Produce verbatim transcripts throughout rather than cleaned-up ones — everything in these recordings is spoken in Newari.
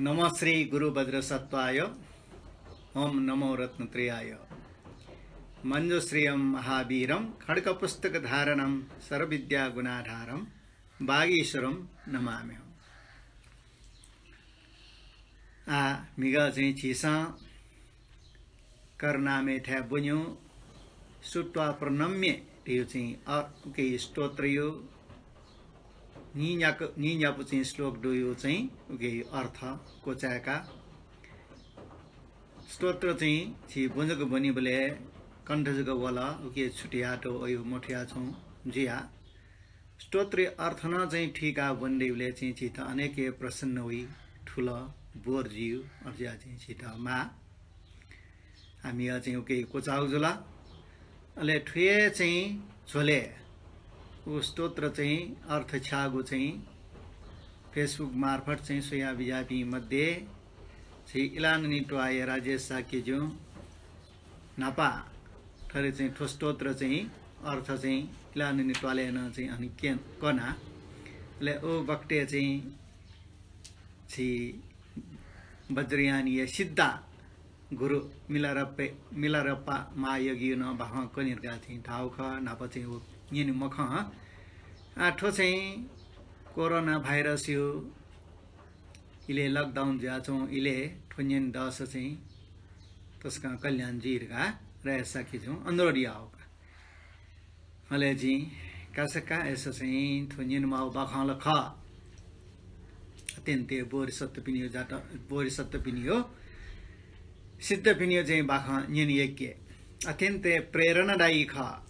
नमः श्री गुरु वज्रसत्त्वाय, ओम नमो रत्नत्रयाय। मञ्जुश्रियं महावीरं खड्गपुस्तकधारणं सर्वविद्यागुणाधारं वागीश्वरं नमाम्यहम्। आ, म्हिगः चाहिँ झीसं करनामय् थाय् ब्वन्यु सुत्वा प्रणम्य धयु चाहिँ अ-, उके स्तोत्रयु नीन्याक-, नीन्यापु चाहिँ श्लोक दुयु चाहिँ उके अर्थ क्वचाय्का। स्तोत्र चाहिँ झी ब्वंजक ब्वनीबलय् कण्ठ जक वल, उके छुट्यातो अयु मथुया छौं जुया। स्तोत्र अर्थ नं चाहिँ थुइका ब्वनेबलय् चाहिँ झीत अनेक प्रसन्न हुइ, थुल, बोर जुइ, अज्या चाहिँ झीत मा। आमिया चाहिँ उके क्वचाउ जुल। अले थुये चाहिँ झोले उ स्तोत्र चाहिँ अर्थ छ्यागु चाहिँ Facebook मार्फत चाहिँ स्वया बिजापिं मध्ये झी इलाननी त्वाय राजेश शाक्यज्यू न्हापा थरे चाहिँ थ्व स्तोत्र चाहिँ अर्थ चाहिँ इलाननी त्वालय् नं चाहिँ अनि के-, कना। अले उ बक्ते चाहिँ झी वज्रयानीया सिद्धा गुरु मिलारप्पे-, मिलारप्पा महायोगीयु नं बाखं कनिर्का चाहिँ धाउ खः, न्हापा चाहिँ उ न्यने मखं। आ, थ्व चाहिँ कोरोना भाइरसयु इले lockdown जुयाच्वं इले थ्व न्यने दःसा चाहिँ तसकं कल्याण जुइ धकाः राजेश शाक्यज्यूं अनुरोध याउ का। अले जिं कासक्का अय्सा चाहिँ थ्व न्यनेमाउ बाखं ला खः। अत्यन्ते बोधिसत्वपिनियो जात, बोधिसत्वपिनियो सिद्धपिनियो चाहिँ बाखं न्यने योग्य। अत्यन्ते प्रेरणादायी खः।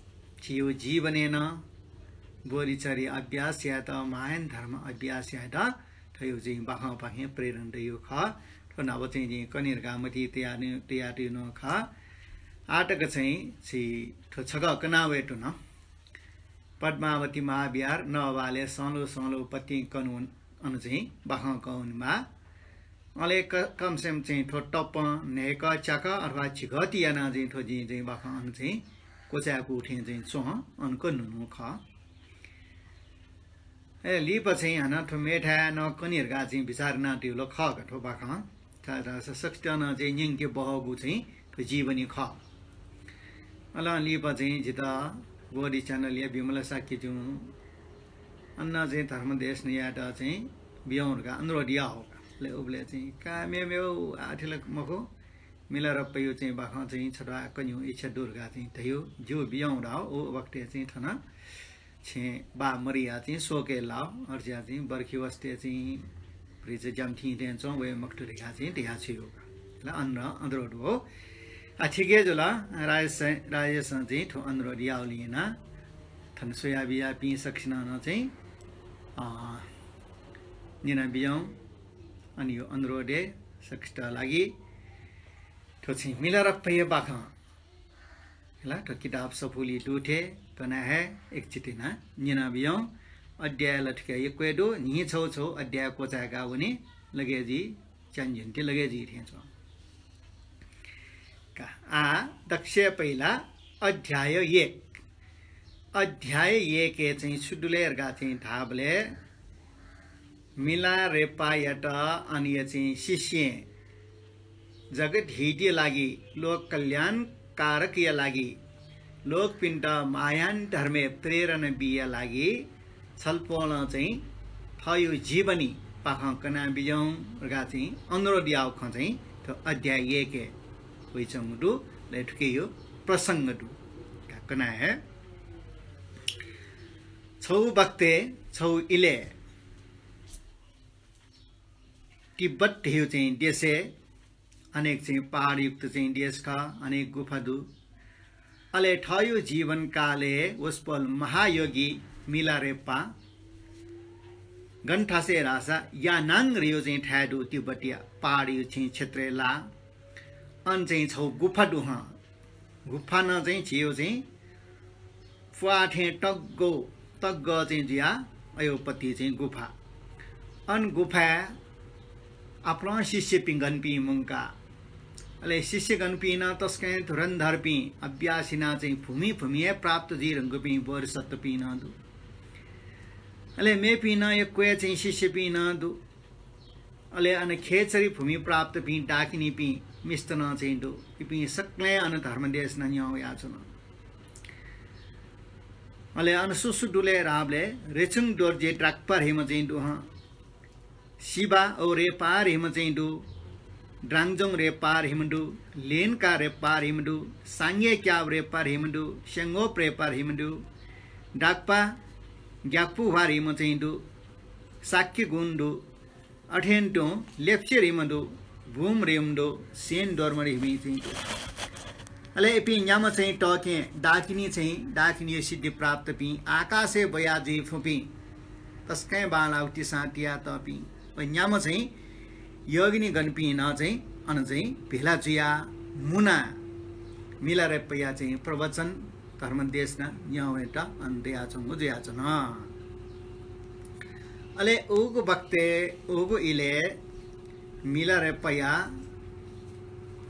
झीयो जीवनय् नं बोधिचर्या अभ्यास यायेत, महायान धर्म अभ्यास यायेत थ्वयो चाहिँ बाखंपाखें प्रेरणा दयो खः। थ्व न्हापा चाहिँ जिं कनिर्का मति तया-, तयातुयो नं खः। आतक चाहिँ झी थ्व छगः कना वयेतुन। पद्मावती महाविहार नवालय् संलो संलो पतिं कनु अन चाहिँ बाखं कौनिमा। अले क-, कमसेकम चाहिँ थ्व तपं न्हय्क च्याक अथवा झिगति याना चाहिँ थ्व जिं चाहिँ बाखं अन चाहिँ क्वचाय्कू थें चाहिँ च्वं अन कनुनु खः। ए, लिपा चाहिँ हानं थ्व मेथाय् नं कनिर्का चाहिँ बिचार यानातुयो ला खः का थ्व बाखं। छाय्धाःसा सकसितं नं चाहिँ न्यंके बहःगु चाहिँ थ्व जीवनी खः। अले लिपा चाहिँ जितः बोधि channel या विमला शाक्यज्यूं अन चाहिँ धर्म देशना यायेत चाहिँ बियौ धकाः अनुरोध याउ का। अले उबलय् चाहिँ का मेमेउ आथिलक मखु, मिलारप्पायु चाहिँ बाखं चाहिँ छथ्वाः कन्यु इच्छा दु धकाः चाहिँ धयु, ज्यू बियौ धाउ। उ वक्ते चाहिँ थन छेँ बा मरिया चाहिँ शोकय् लाव, अर्ज्या चाहिँ बर्खी वस्ते चाहिँ भ्रिच ज्याम थिं थें च्वं वये मखुत धकाः चाहिँ धया छु यो। ल, अन अनुरोध हो। आ, थिके जुल, राजेश, राजेशं चाहिँ थ्व अनुरोध याउलिं याना। थन स्वया बियापिं सकसिनं नं चाहिँ, अ, न्यना बियौ। अनि यो अनुरोधय् सकसित लागि थ्व चाहिँ मिलारप्पाया बाखं ल, थ्व किताब सफुली दु थे, कना हे एकचिति ना न्यना बियौ। अध्याय ला थुके यक्व दु, न्हि छौ छौ अध्याय क्वचाय्का वने, लगे जुइ, च्यान्ज्यन्ति लगे जुइ थें च्वं। का, आ, दक्ष पहिला अध्याय एक। अध्याय एकय् चाहिँ छु दु ले धकाः चाहिँ धाःबलय् मिलारेपायात अन या चाहिँ शिष्यं जगत हितया लागि, लोक कल्याण कारकया लागि, लोकपिन्त महायान धर्मय् प्रेरणा बिया लागि छलपोलं चाहिँ थःयो जीवनी बाखं कना बिज्याहुँ धकाः चाहिँ अनुरोध याउ खँ चाहिँ थ्व अध्याय एकय् वइच्वंगु दु। अले थुकेयो प्रसंग दु। का कना हे। छौ बक्ते, छौ इले तिब्बत धयु चाहिँ देशय् अनेक चाहिँ पहाडयुक्त चाहिँ देश खः, अनेक गुफा दु। अले थःयो जीवनकालय् वसपोल महायोगी मिलारेपा गन थासय् धाःसा यानाङ धयु चाहिँ थाय् दु तिब्बतया पहाडयु चाहिँ क्षेत्रय् ला। अन चाहिँ छौ गुफा दु हं। गुफा नं चाहिँ झीयो चाहिँ प्वाः थें तग्गो, तग्गः चाहिँ जुया अयो पति चाहिँ गुफा। अन गुफाय् आपालं शिष्यपिं गनपिं मुंका। अले शिष्यगणपिं नं तसकं धुरन्धरपिं अभ्यास याना चाहिँ भूमि भूमिया प्राप्त जुइ धुंकूपिं बोधिसत्वपिं नं दु। अले मेपिं नं यक्व हे चाहिँ शिष्यपिं नं दु। अले अन खेचरी भूमि प्राप्तपिं डाकिनीपिं मिस्त नं चाहिँ दु। इपिं सकलें अन धर्मदेशना न्यं वयाच्वन। अले अन सु सु दु ले धाःबलय् रेचुङ दोर्जे द्राक्पा धइम्ह चाहिँ दु हं। सिबा औ रेपा धइम्ह चाहिँ दु। द्राङजोङ रेपा धइम्ह दु। लेनका रेपा धइम्ह दु। सांगे क्याब रेपा धइम्ह दु। स्यंगोप रेपा धइम्ह दु। डाक्पा ग्याक्पुभा धइम्ह चाहिँ दु। शाक्य गुण दु। अथें तुं लेप्चे धइम्ह दु। बुम धइम्ह दु। सेन दोर्म धइम्ह चाहिँ दु। अले इपिं न्याम्ह चाहिँ तःकें डाकिनी चाहिँ, डाकिनीया सिद्धि प्राप्तपिं आकाशय् ब्वया जुइ फुपिं तसकं बांलाःगु तिसां तियातःपिं व न्याम्ह चाहिँ योगिनी गणपिं नं चाहिँ अन चाहिँ भेला जुयाः मुनाः मिलारेपाया चाहिँ प्रवचन धर्मदेशना न्यं वयेत अन दयाच्वंगु जुयाच्वन। अले उगु बखतय् उगु इलय् मिलारेपाया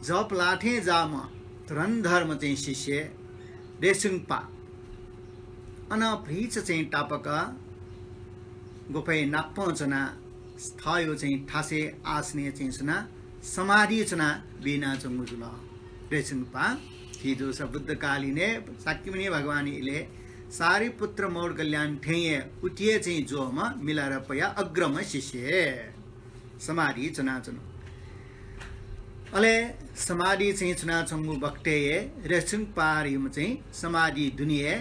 जःलाथें जाःम्ह धुरन्धरम्ह चाहिँ शिष्य रेचुङपा अन भतिचा चाहिँ तापाक गुफाय् नापं च्वनाः थःगु चाहिँ थासय् आसनय् चाहिँ च्वनाः समाधि च्वनाः बिनाच्वंगु जुल। रेचुङपा झी जूसा बुद्धकालीनय् शाक्यमुनि भगवान इलय् सारिपुत्र मौद्गल्यायन थें हे उतिया चाहिँ ज्वःम्ह मिलारेपाया अग्रम्ह शिष्य समाधि च्वनाच्वन। अले समाधि चाहिँ च्वनाच्वंगु बखतय् हे रेचुङपा धइम्ह चाहिँ समाधि दुने हे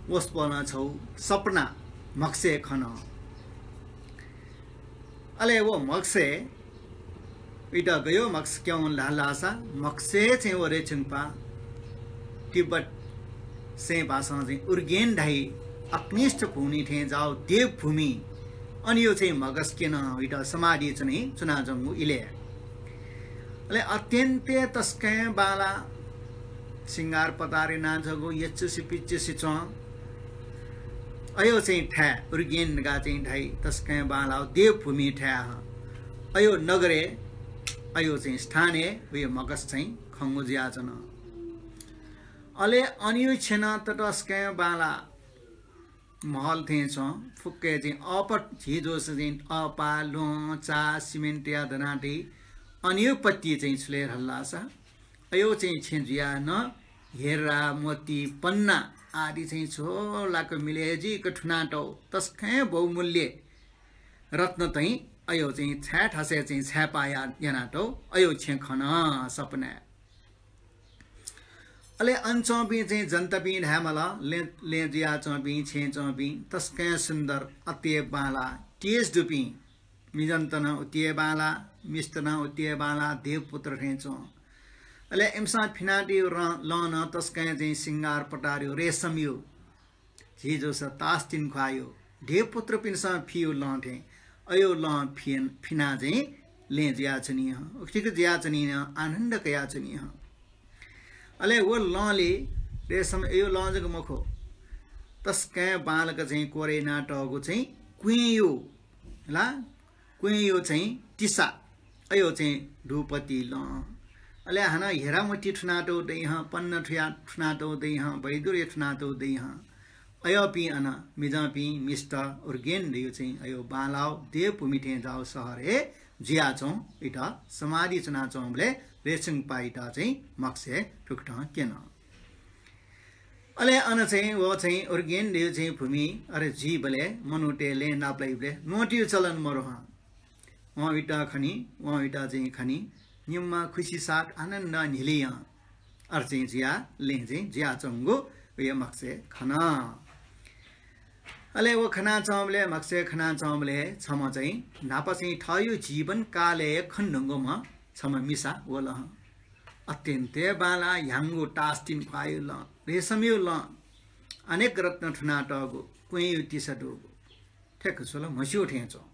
वसपोलं छगू सपना म्हगसय् खन। अले व म्हगसय् इमित गय् म्हगस क्यं वल धाःसा म्हगसय् चाहिँ व रेचुङपा तिब्बत स्वयं भाषां चाहिँ उर्गेन धाइ अग्निष्ठ भूमि थें जाःगु देवभूमि अन यो चाहिँ म्हगस क्यन इमित समाधि च्वने च्वनाच्वंगु इलय्। अले अत्यन्त तसकं बांलाः सिंगार पतार यानाच्वंगु यचुसि पिचुसि च्वं। अयो चाहिँ थाय् उर्गेन धकाः चाहिँ धाइ तसकं बांलाः देवभूमि थाय् हं। अयो नगरय् अयो चाहिँ स्थानय् वयो म्हगस चाहिँ खंगु जुयाच्वन। अले अन यो छेँ नं ततसकं बांलाः महल थें च्वं। फुक्कय् चाहिँ अःपा झी जूसा चाहिँ अःपा, ल्वहं, चा, सिमेन्टया दनातइ। अन यो पत्ति चाहिँ छु ले धाःसा अयो चाहिँ छेँ जुयाः नं हिरा, मोती, पन्ना आदि चाहिँ झ्वःलाक मिले जुइक थुनातौ तसकं बहुमूल्य रत्न चाहिँ अयो चाहिँ छाय् थासय् चाहिँ छाय्‌पाः या-, यानातौ अयो छेँ खन सपनाय्। अले अन च्वंपिं चाहिँ जनतापिं धायेमाल, लँय्, लँय् जुयाच्वंपिं, छेँय् च्वंपिं तसकं सुन्दर, अति बांलाः, तेज दुपिं, मिजंत नं उति बांलाः, मिस्त नं उति बांलाः, देवपुत्र थें च्वं। अले इमिसं फिनातयु रं-, लँ नं तसकं चाहिँ सिंगार पतारयु, रेशमयु, झी जूसा तासतिन ख्वाःयु, देवपुत्रपिन्सं फियु लँ थें अयो लँ फिन-, फिनाः चाहिँ लँय् जुयाच्वनी हं, उखेतिक जुयाच्वनी हं, आनन्द कयाच्वनी हं। अले व लँले रेशम अयो लँ जक मखु, तसकं बांलाक चाहिँ कोरे यानातःगु चाहिँ क्वँय्‌यु ला क्वँय्‌यु चाहिँ तिसा, अयो चाहिँ धूपति लँ। अले हानं हिरामोती थुनातौ दइ हं, पन्ना थुया-, थुनातौ दइ हं, वैदुर्य थुनातौ दइ हं। अयोपिं अन मिजंपिं मिस्त उर्गेन धयु चाहिँ अयो बांलाव देवभूमि थें जाव शहरय् जुयाच्वं। इत समाधि च्वनाच्वंबलय् रेचुङपाइत चाहिँ म्हगसय् थुकथं क्यन। अले अन चाहिँ व चाहिँ उर्गेन धयु चाहिँ भूमि अरे जुइबलय् मनूतय् लँय् नापलाइबलय् ल्वहंतयु चलन मरु हं। वं उइत खनी, वं उइत चाहिँ खनी, निम्ह खुसी साथ आनन्द न्हिलियं अर चाहिँ जुया लँय् चाहिँ जुयाच्वंगु उये म्हगसय् खन। अले व खनाच्वंबलय्, म्हगसय् खनाच्वंबलय् छम्ह चाहिँ न्हापा चाहिँ थःयु जीवन कालय् खनेधुंगुम्ह छम्ह मिसा वल हं। अत्यन्त बांलाः ह्याउँगु तासतिन ख्वाःयु लँ, रेशमयु लँ, अनेक रत्न थुनातःगु, क्वँय्‌यु तिसा दुगु, ठ्याक्क छु ला म्हस्यू थें च्वं।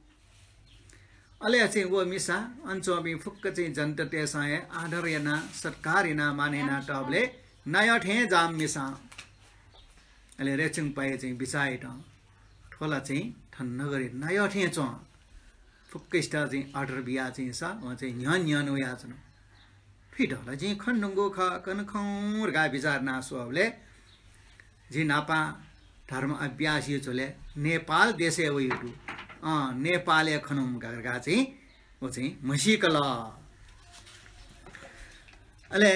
अले चाहिँ व मिसा अन च्वंपिं फुक्क चाहिँ जनतातय्‌सं हे आदर यानाः, सत्कार यानाः, मान यानातःबलय् नायः थें जाःम्ह मिसां। अले रेचुङपाया चाहिँ बिचाः यात, थ्व ला चाहिँ थन नगरय् नायः थें च्वं। फुक्कसित चाहिँ order बियाः चाहिँ सा, वं चाहिँ न्ह्यःने न्ह्यःने वयाच्वन। थुइत ला जिं खनेधुंगु खः, कन खं धकाः बिचाः याना स्वःबलय् जि न्हापा धर्म अभ्यासयु झ्वलय् नेपाल देशय् वयागु दु। अँ, नेपालय् खनेधुंगु धकाः चाहिँ व चाहिँ म्हसीकल। अले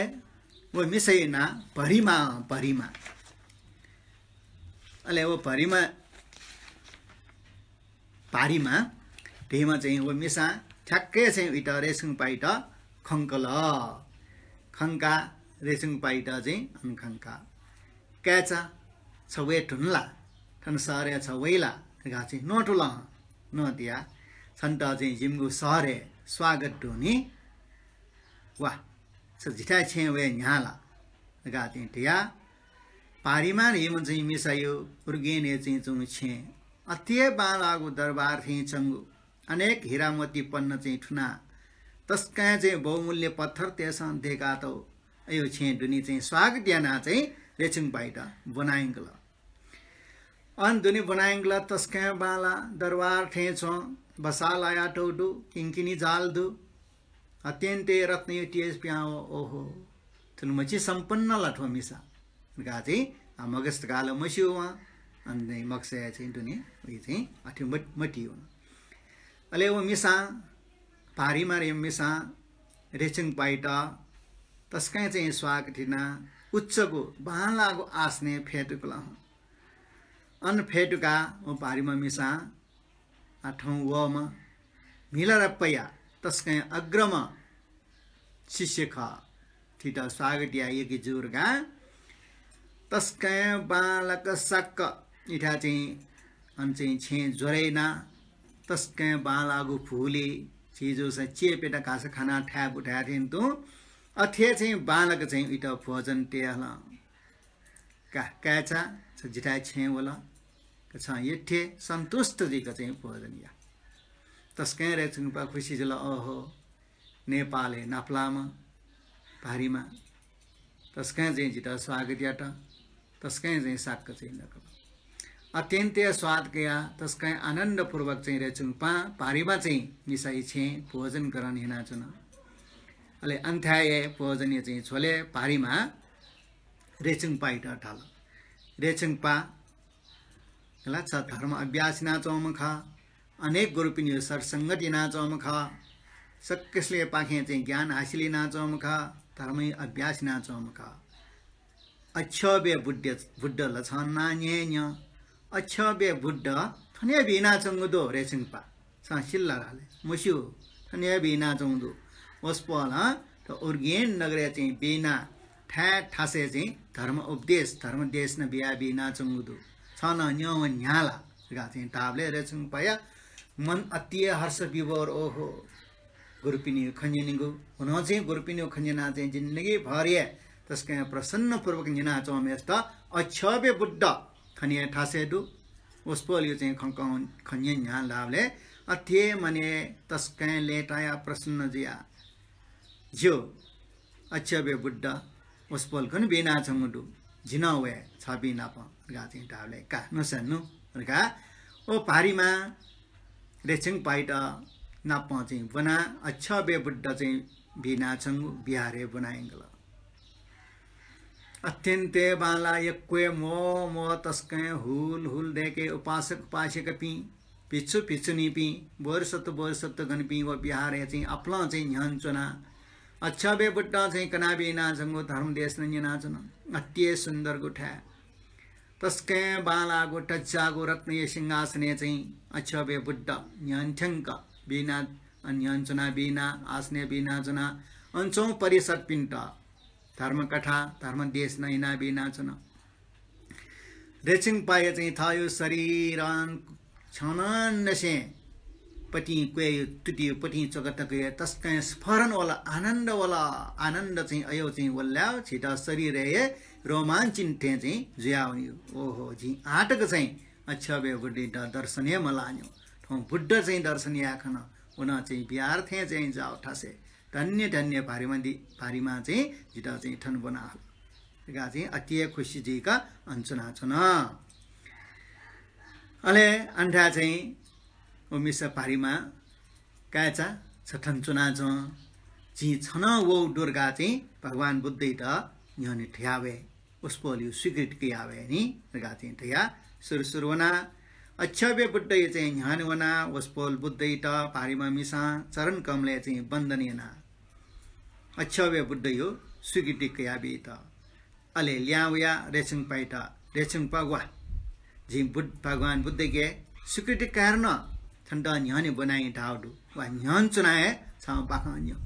व मिसाया नां भरिमा, भरिमा। अले व भरिमा, भारिमा धइम्ह चाहिँ व मिसां ठ्याक्कै चाहिँ उइत रेछुङपाइत खंकल। खंकाः रेछुङपाइत चाहिँ अन खंकाः, "काय्‌चा, छ वये धुन ला? थन शहरय् छ वइ ला?" धकाः चाहिँ न्वतुल हं। न्वतियाः, "छन्त चाहिँ जिमिगु शहरय् स्वागत दु नि। वा, छ जिथाय् छेँय् वये न्ह्याः ला?" धकाः चाहिँ धयाः, भारिमा धइम्ह चाहिँ मिसाया उर्गेनय् चाहिँ च्वंगु छेँ, अति हे बांलाःगु दरबार थें च्वंगु, अनेक हिरामोती पन्न चाहिँ थुना, तसकं चाहिँ बहुमूल्य पत्थरतय्‌सं दय्‌कातःगु अयो छेँ दुने चाहिँ स्वागत यानाः चाहिँ रेछुङपाइत ब्वनायंकल। अन दुने ब्वनायंकल, तसकं बांलाः, दरबार थें च्वं, बसाः लायातःगु दु, किंकिनी जाल दु, अत्यन्तय् रत्नया तेज पिहां वः। ओहो, थुलिमछि सम्पन्न ला थ्व मिसा धकाः चाहिँ, आ, मखुस धकाः ला मस्यू वं, अन चाहिँ मखुसय् चाहिँ दुने, उइ चाहिँ अथे मत-, मतिइ वन। अले व मिसां, भारिमा धइम्ह मिसां रेछुङपाइत तसकं चाहिँ स्वागत यानाः उच्चगु बांलाःगु आसनय् फ्यतुकल हं। अन फ्यतुकाः व भारिमा मिसां, आ, थौं वःम्ह म्हिलारापाया तसकं अग्रम्ह शिष्य खः, थीत स्वागत याये यःगु जुल धकाः तसकं बांलाक साक्क इथाय् चाहिँ अन चाहिँ छेँ ज्वरय् यानाः तसकं बांलाःगु भुलि, झीजूसां चेपय्‌त घाःसा खानाः थाय् बुथाय् थें तुं अथे चाहिँ बांलाक चाहिँ उइत भोजन तये हल। का, काय्‌चा, छ जिथाय् छेँय् वल, का छं यथे सन्तुष्ट जुइक चाहिँ भोजन या। तसकं रेछुङपा खुसी जुल, ओहो, नेपालय् नापलाःम्ह भारिमा तसकं चाहिँ जितः स्वागत यात, तसकं चाहिँ साक्क चाहिँ नकल। अत्यन्तय् स्वाद कयाः तसकं आनन्दपूर्वक चाहिँ रेछुङपां भारिमा चाहिँ मिसाया छेँय् भोजन ग्रहण यानाच्वन। अले अन थाय् हे भोजनया चाहिँ झ्वलय् भारिमा रेछुङपाइत धाल, रेछुङपा, ला छ धर्म अभ्यास यानाच्वंम्ह खः, अनेक गुरुपिनिगु सत्संगत यानाच्वंम्ह खः, सकसियापाखें चाहिँ ज्ञान हासिल यानाच्वंम्ह खः, धर्मया अभ्यास यानाच्वंम्ह खः। अक्षोभ्य बुद्ध, बुद्ध ला छं नां न्यँ न्यँ। अक्षोभ्य बुद्ध थन हे बिनाच्वंगु दु रेछुङपा। छं सिल ला धाःले, मस्यू, थन हे बिनाच्वंगु दु। वसपोलं थ्व उर्गेन नगरय् चाहिँ बिना थाय् थासय् चाहिँ धर्म उपदेश, धर्म देशना बिया बिनाच्वंगु दु। छं नं न्यं वने न्ह्याः ला धकाः चाहिँ धाःबलय् रेछुङपाया मन अति हे हर्ष विभोर, ओहो, गुरुपिनिगु खँ न्यनेगु, हुनं चाहिँ गुरुपिनिगु खँ न्यनाः चाहिँ जिन्दगी भर हे तसकं प्रसन्नपूर्वक न्यनाच्वंम्हेसित अक्षोभ्य बुद्ध थन हे थासय् दु। वसपोलया चाहिँ खँ, खँ न्यने न्ह्याः धाःबलय् अथे हे मनय् तसकं लय्तायाः प्रसन्न जुयाः, ज्यू, अक्षोभ्य बुद्ध वसपोल गन बिनाच्वंगु दु, जि नं वये छपिं नाप धकाः चाहिँ धाःबलय् का नु सा नु धकाः व भारिमा रेछुङपाइत नाप चाहिँ ब्वनाः अक्षोभ्य बुद्ध चाहिँ बिनाच्वंगु विहारय् ब्वनायंकल। अत्यन्तय् बांलाः यक्व हे म्वः म्वः तसकं हुल हुल दय्के उपासक उपासिकापिं, भिक्षु भिक्षुणीपिं, बोधिसत्व बोधिसत्वगणपिं व विहारय् चाहिँ आपालं चाहिँ न्ह्यःने च्वनाः अक्षोभ्य बुद्धं चाहिँ कना बिनाच्वंगु धर्म देशना न्यनाच्वन। अति हे सुन्दरगु थाय्। तसकं बांलाःगु तज्जाःगु रत्नया सिंहासनय् चाहिँ अक्षोभ्य बुद्ध न्ह्यःने थ्यंक बिना, न्ह्यःने च्वना बिना, आसनय् बिनाच्वना, अन च्वंम्ह परिषद्पिन्त धर्मकथा, धर्म देशना याना बिनाच्वन। रेछुङपाया चाहिँ थःगु शरीरं छनंनिसें पतिं क्वय् तुतिं पतिं च्वका तक हे तसकं स्फरण वल, आनन्द वल। आनन्द चाहिँ अयो चाहिँ वल्लाः झीत शरीरय् हे रोमाञ्चित थें चाहिँ जुयावनीगु। ओहो, जिं आःतक चाहिँ अक्षोभ्य बुद्धयात दर्शन हे मलाःन्यु। थौं बुद्ध चाहिँ दर्शन याये खन, व नं चाहिँ बिहार थें चाहिँ जाःगु थासय्। धन्य धन्य भारिमा दि, भारिमा चाहिँ जितः चाहिँ थन ब्वना हल धकाः चाहिँ अति हे खुसी जुइक अन च्वनाच्वन। अले अन थाय् चाहिँ व मिसा भारिमा, काय्‌चा, छ थन च्वनाच्वँ, जिं छनं वःगु दु धकाः चाहिँ भगवान बुद्धयात न्ह्यःने धया वये, वसपोलया स्वीकृति कया वये नि धकाः चाहिँ धयाः सुरु सुरु वना। अक्षोभ्य बुद्धया चाहिँ न्ह्यःने वनाः वसपोल बुद्धयात भारिमा मिसां चरण कमलय् चाहिँ वन्दन यानाः अक्षोभ्य बुद्धया स्वीकृति कयाबीत। अले लिहां वयाः रेछुंपायात, रेछुंपा वा, जिं बुद्ध, भगवान बुद्धके स्वीकृति कायेधुन, छन्त न्ह्यःने ब्वनाइ धाःगु दु। वा न्ह्यःने च्वनाः हे छं बाखं न्यँ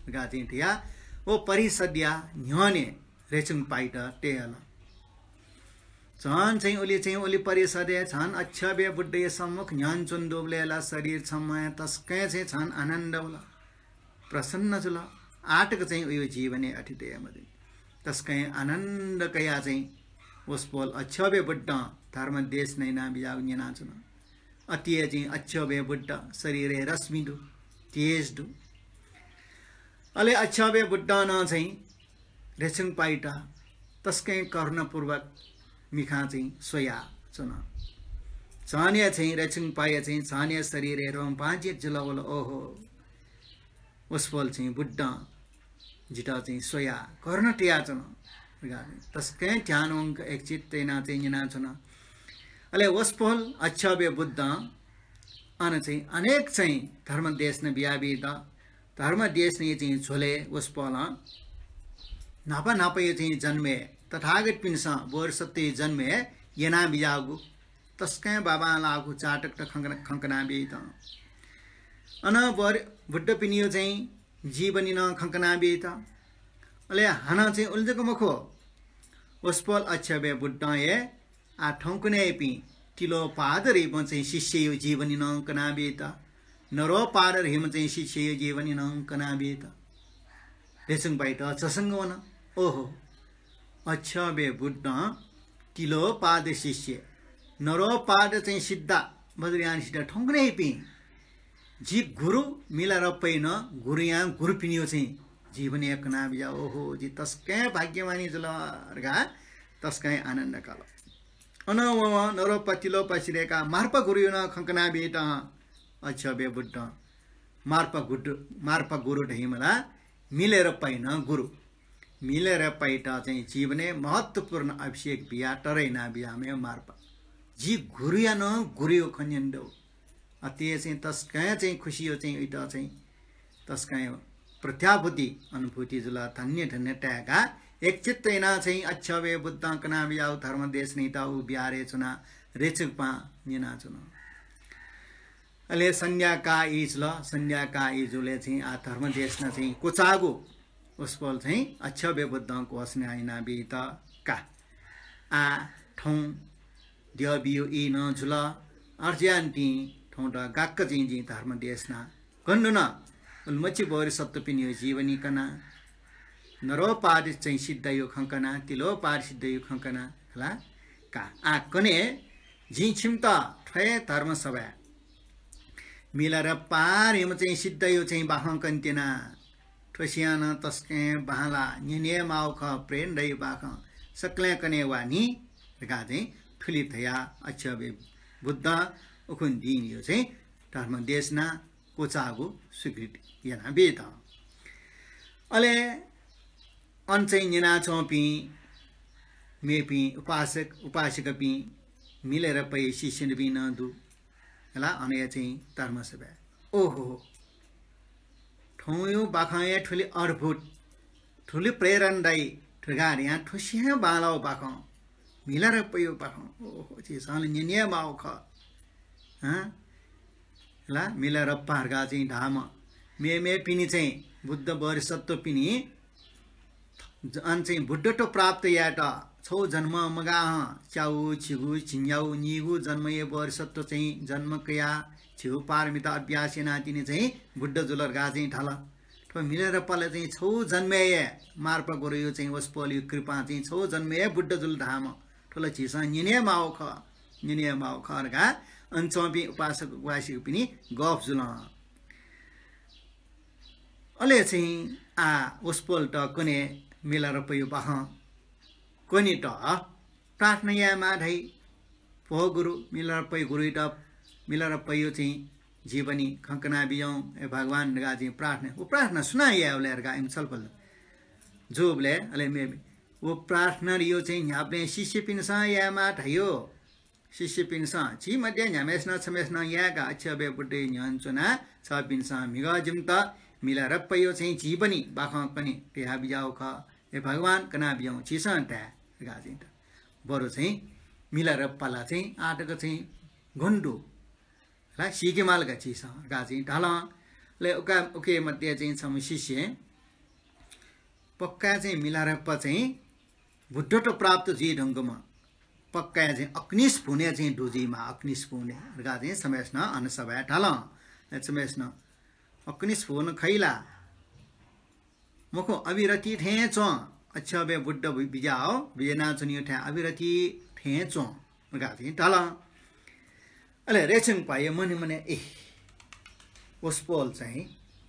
धकाः चाहिँ धयाः व परिषदया न्ह्यःने रेछुंपायात तये हल। झन चाहिँ उलि चाहिँ उलि परिषदय् झन अक्षोभ्य बुद्धया सम्मुख न्ह्यःने च्वने दुबलय् ला शरीर छम्हं तसकं चाहिँ झन आनन्द वल, प्रसन्न जुल। आःतक चाहिँ उयो जीवनय् अथे दये मजू। तसकं आनन्द कयाः चाहिँ वसपोल अक्षोभ्य बुद्धं धर्म देशना यानाबिज्याःगु न्यनाच्वन। अथे हे चाहिँ अक्षोभ्य बुद्ध शरीरय् रश्मि दु, तेज दु। अले अक्षोभ्य बुद्धं नं चाहिँ रेछुंपायात तसकं करुणापूर्वक मिखां चाहिँ स्वयाच्वन। झन हे चाहिँ रेछुंपाया चाहिँ झन हे शरीरय् रोमपांचित जुल वल। ओहो, वसपोल चाहिँ बुद्धं जितः चाहिँ स्वयाः करुणा तयाच्वन। तसकं ध्यान वंक एकचित्त यानाः चाहिँ न्यनाच्वन। अले वसपोल अक्षोभ्य बुद्धं अन चाहिँ अनेक चाहिँ धर्म देशना बियाबीत। धर्म देशनाया चाहिँ झ्वलय् वसपोलं न्हापा न्हापाया चाहिँ जन्मय् तथागतपिन्सं बोधिसत्वया जन्मय् यानाबिज्याःगु तसकं बांबांलाःगु जातकत खंकना, खंकनाबीत। अन बोधि, बुद्धपिनियो चाहिँ जीवनी नं खंकनाबीत। अले हानं चाहिँ उलि जक मखु, वसपोल अक्षोभ्य बुद्धं हे आः थौंकन्हय्‌पिं तिलोपाद धइम्ह चाहिँ शिष्ययो जीवनी नं कनाबीत, नरोपाद धइम्ह चाहिँ शिष्ययो जीवनी नं कनाबीत। रेछुंपायात झसंक वन। ओहो, अक्षोभ्य बुद्धं तिलोपाद शिष्य, नरोपाद चाहिँ सिद्ध, वज्रयान सिद्ध थौंकन्हय्‌पिं जि गुरु मिलारेपाया नं गुरुयां गुरुपिनियो चाहिँ जीवनी कनाबिज्याः। ओहो, जि तसकं भाग्यमानी जुल धकाः तसकं आनन्द कल। अन वं नरोपा तिलोपा सिधयेकाः मार्पा गुरुयो नं खंकनाबीत। अक्षोभ्य बुद्धं मार्पा गुरु, मार्पा गुरु धइम्ह ला मिलारेपाया नं गुरु। मिलारेपायात चाहिँ जीवनय् महत्त्वपूर्ण अभिषेक बियाः तःधं यानाबिज्याःम्ह मार्पा। जि गुरुया नं गुरुयो खँ न्यने दु। अथे हे चाहिँ तसकं चाहिँ खुसीयो चाहिँ उइत चाहिँ तसकं प्रत्याभूति अनुभूति जुल। धन्य धन्य ताय्‌काः एकचित्त यानाः चाहिँ अक्षोभ्य बुद्धं कनाबिज्याःगु धर्म देशनायात उ बिहारय् च्वनाः रेछुंपां न्यनाच्वन। अले सन्ध्याकाः ई जुल। सन्ध्याकाः ई जुलय् चाहिँ आः धर्म देशना चाहिँ क्वचाःगु वसपोल चाहिँ अक्षोभ्य बुद्धं घोषणा यानाबीत का। आः थौं द्यःबियो ई नं जुल। अथे जुयानिंतिं थौंत गाक्क चाहिँ जिं धर्म देशना कने धुन। उलिमछि बोधिसत्वपिनियो जीवनी कना, नरोपाद चाहिँ सिद्धयो खँ कना, तिलोपाद सिद्धयो खँ कना हला का। आः कन्हय् जिं छिमित थ्व हे धर्मसभाय् मिलारेपा धइम्ह चाहिँ सिद्धयो चाहिँ बाखं कने त्यना। थ्वसियां नं तसकं बांलाः, न्यने हे माःगु खः, प्रेरणा दइगु बाखं, सकलें कने वा नि धकाः चाहिँ थुलि धयाः अक्षोभ्य बुद्धं उखुन्हु दिनयो चाहिँ धर्म देशना क्वचाःगु स्वीकृति यानाबीत। अले अन चाहिँ न्यनाच्वंपिं मेपिं उपासक उपासिकापिं मिलारेपाया शिष्यपिं नं दु हला, अन हे चाहिँ धर्मसभाय्। ओहो, थौंयो बाखं हे थुलि अद्भुत, थुलि प्रेरणा दइ धकाः धयां थुसियां बांलाःगु बाखं, मिलारेपायो बाखं। ओहो, झीसं ला न्यने हे माःगु खः। हँ? ला मिलारेपा धकाः चाहिँ धाःम्ह मेमेपिनि चाहिँ बुद्ध बोधिसत्वपिनि अन चाहिँ बुद्धत्व प्राप्त यायेत छगू जन्म मगाहं च्यागू, झिगू, झिंन्यागू, निगू जन्मया बोधिसत्व चाहिँ जन्म कयाः झिगू पारमिता अभ्यास यानाः तिनि चाहिँ बुद्ध जुल धकाः चाहिँ धाल। थ्व मिलारेपां चाहिँ छगू जन्मय् हे मार्पा गुरुयो चाहिँ वसपोलयो कृपां चाहिँ छगू जन्मय् हे बुद्ध जुल धाःम्ह। थ्व ला झीसं न्यने हे माःगु खः, न्यने हे माःगु खः धकाः अन च्वंपिं उपासक उपासिकापिनि गफ जुल। अले चाहिँ आः वसपोलत कने मिलारेपायो बाखं कनेत प्रार्थना यायेमाः धाइ। भो गुरु, मिलारेपायो गुरुयात, मिलारेपायो चाहिँ जीवनी खँ कनाबिज्याहुँ, हे भगवान धकाः चाहिँ प्रार्थना। व प्रार्थना सुनां याये वल धकाः इमिसं छलफल जूबलय् अले मे व प्रार्थनायो चाहिँ न्ह्याबलें शिष्यपिन्सं यायेमाः धाइ। शिष्यपिन्सं झी मध्ये न्ह्याम्हेसिनं छम्हेसिनं यायेकाः अक्षोभ्य बुद्धया न्ह्यःने च्वनाः छपिन्सं म्हिगः जिमित मिलारेपाया चाहिँ जीवनी बाखं कने धयाबिज्याःगु खः। हे भगवान, कनाबिज्याहुँ, झीसं धाये धकाः चाहिँ धाल। बरु चाहिँ मिलारेपा ला चाहिँ आःतक चाहिँ गन दु ला, सीके माल का झीसं धकाः चाहिँ धाल। अले उका, उकी मध्ये चाहिँ छम्ह शिष्यं पक्का चाहिँ मिलारेपा चाहिँ बुद्धत्व प्राप्त जुइधुंकूम्ह, पक्का चाहिँ अक्निष्ठ भुवनय् चाहिँ दु जुइमाः, अक्निष्ठ भुवनय् धकाः चाहिँ छम्हेसिनं अन सभाय् धाल। अले छम्हेसिनं अक्निष्ठ भुवन खइ ला? मखु, अविरति थें च्वँ। अक्षोभ्य बुद्ध बि-, बिज्याः बिज्यानाच्वनीगु थाय् अविरति थें च्वँ धकाः चाहिँ धाल। अले रेछुंगपाया मनय् मनय्, ए, वसपोल चाहिँ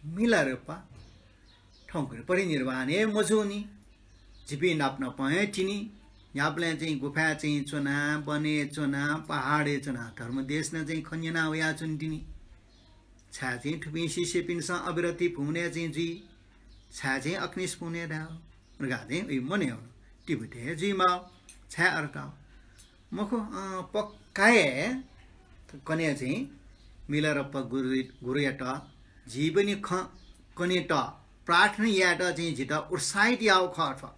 मिलारेपा थौंकन्हय् परिनिर्वाण हे मजूनि। जिपिं नाप नापं हे तिनि। न्ह्याबलें चाहिँ गुफाय् चाहिँ च्वना, वनय् च्वना, पहाडय् च्वना धर्मदेशना चाहिँ खँ न्यना वयाच्वनी तिनि। छाय् चाहिँ थुपिं शिष्यपिन्सं अविरति भुवनय् चाहिँ जुइ? छाय् चाहिँ अक्निष्ठ भुवनय् धाः? धकाः चाहिँ उइ मनय् वन। तिब्बतय् हे जुइमाः। छाय् अथे धाः? मखु, अँ, पक्का हे कन्हय् चाहिँ मिलारेपा गुरु, गुरुयात जीवनी खँ कनेत प्रार्थना यायेत चाहिँ जितः उत्साहित याःगु खः थ्व।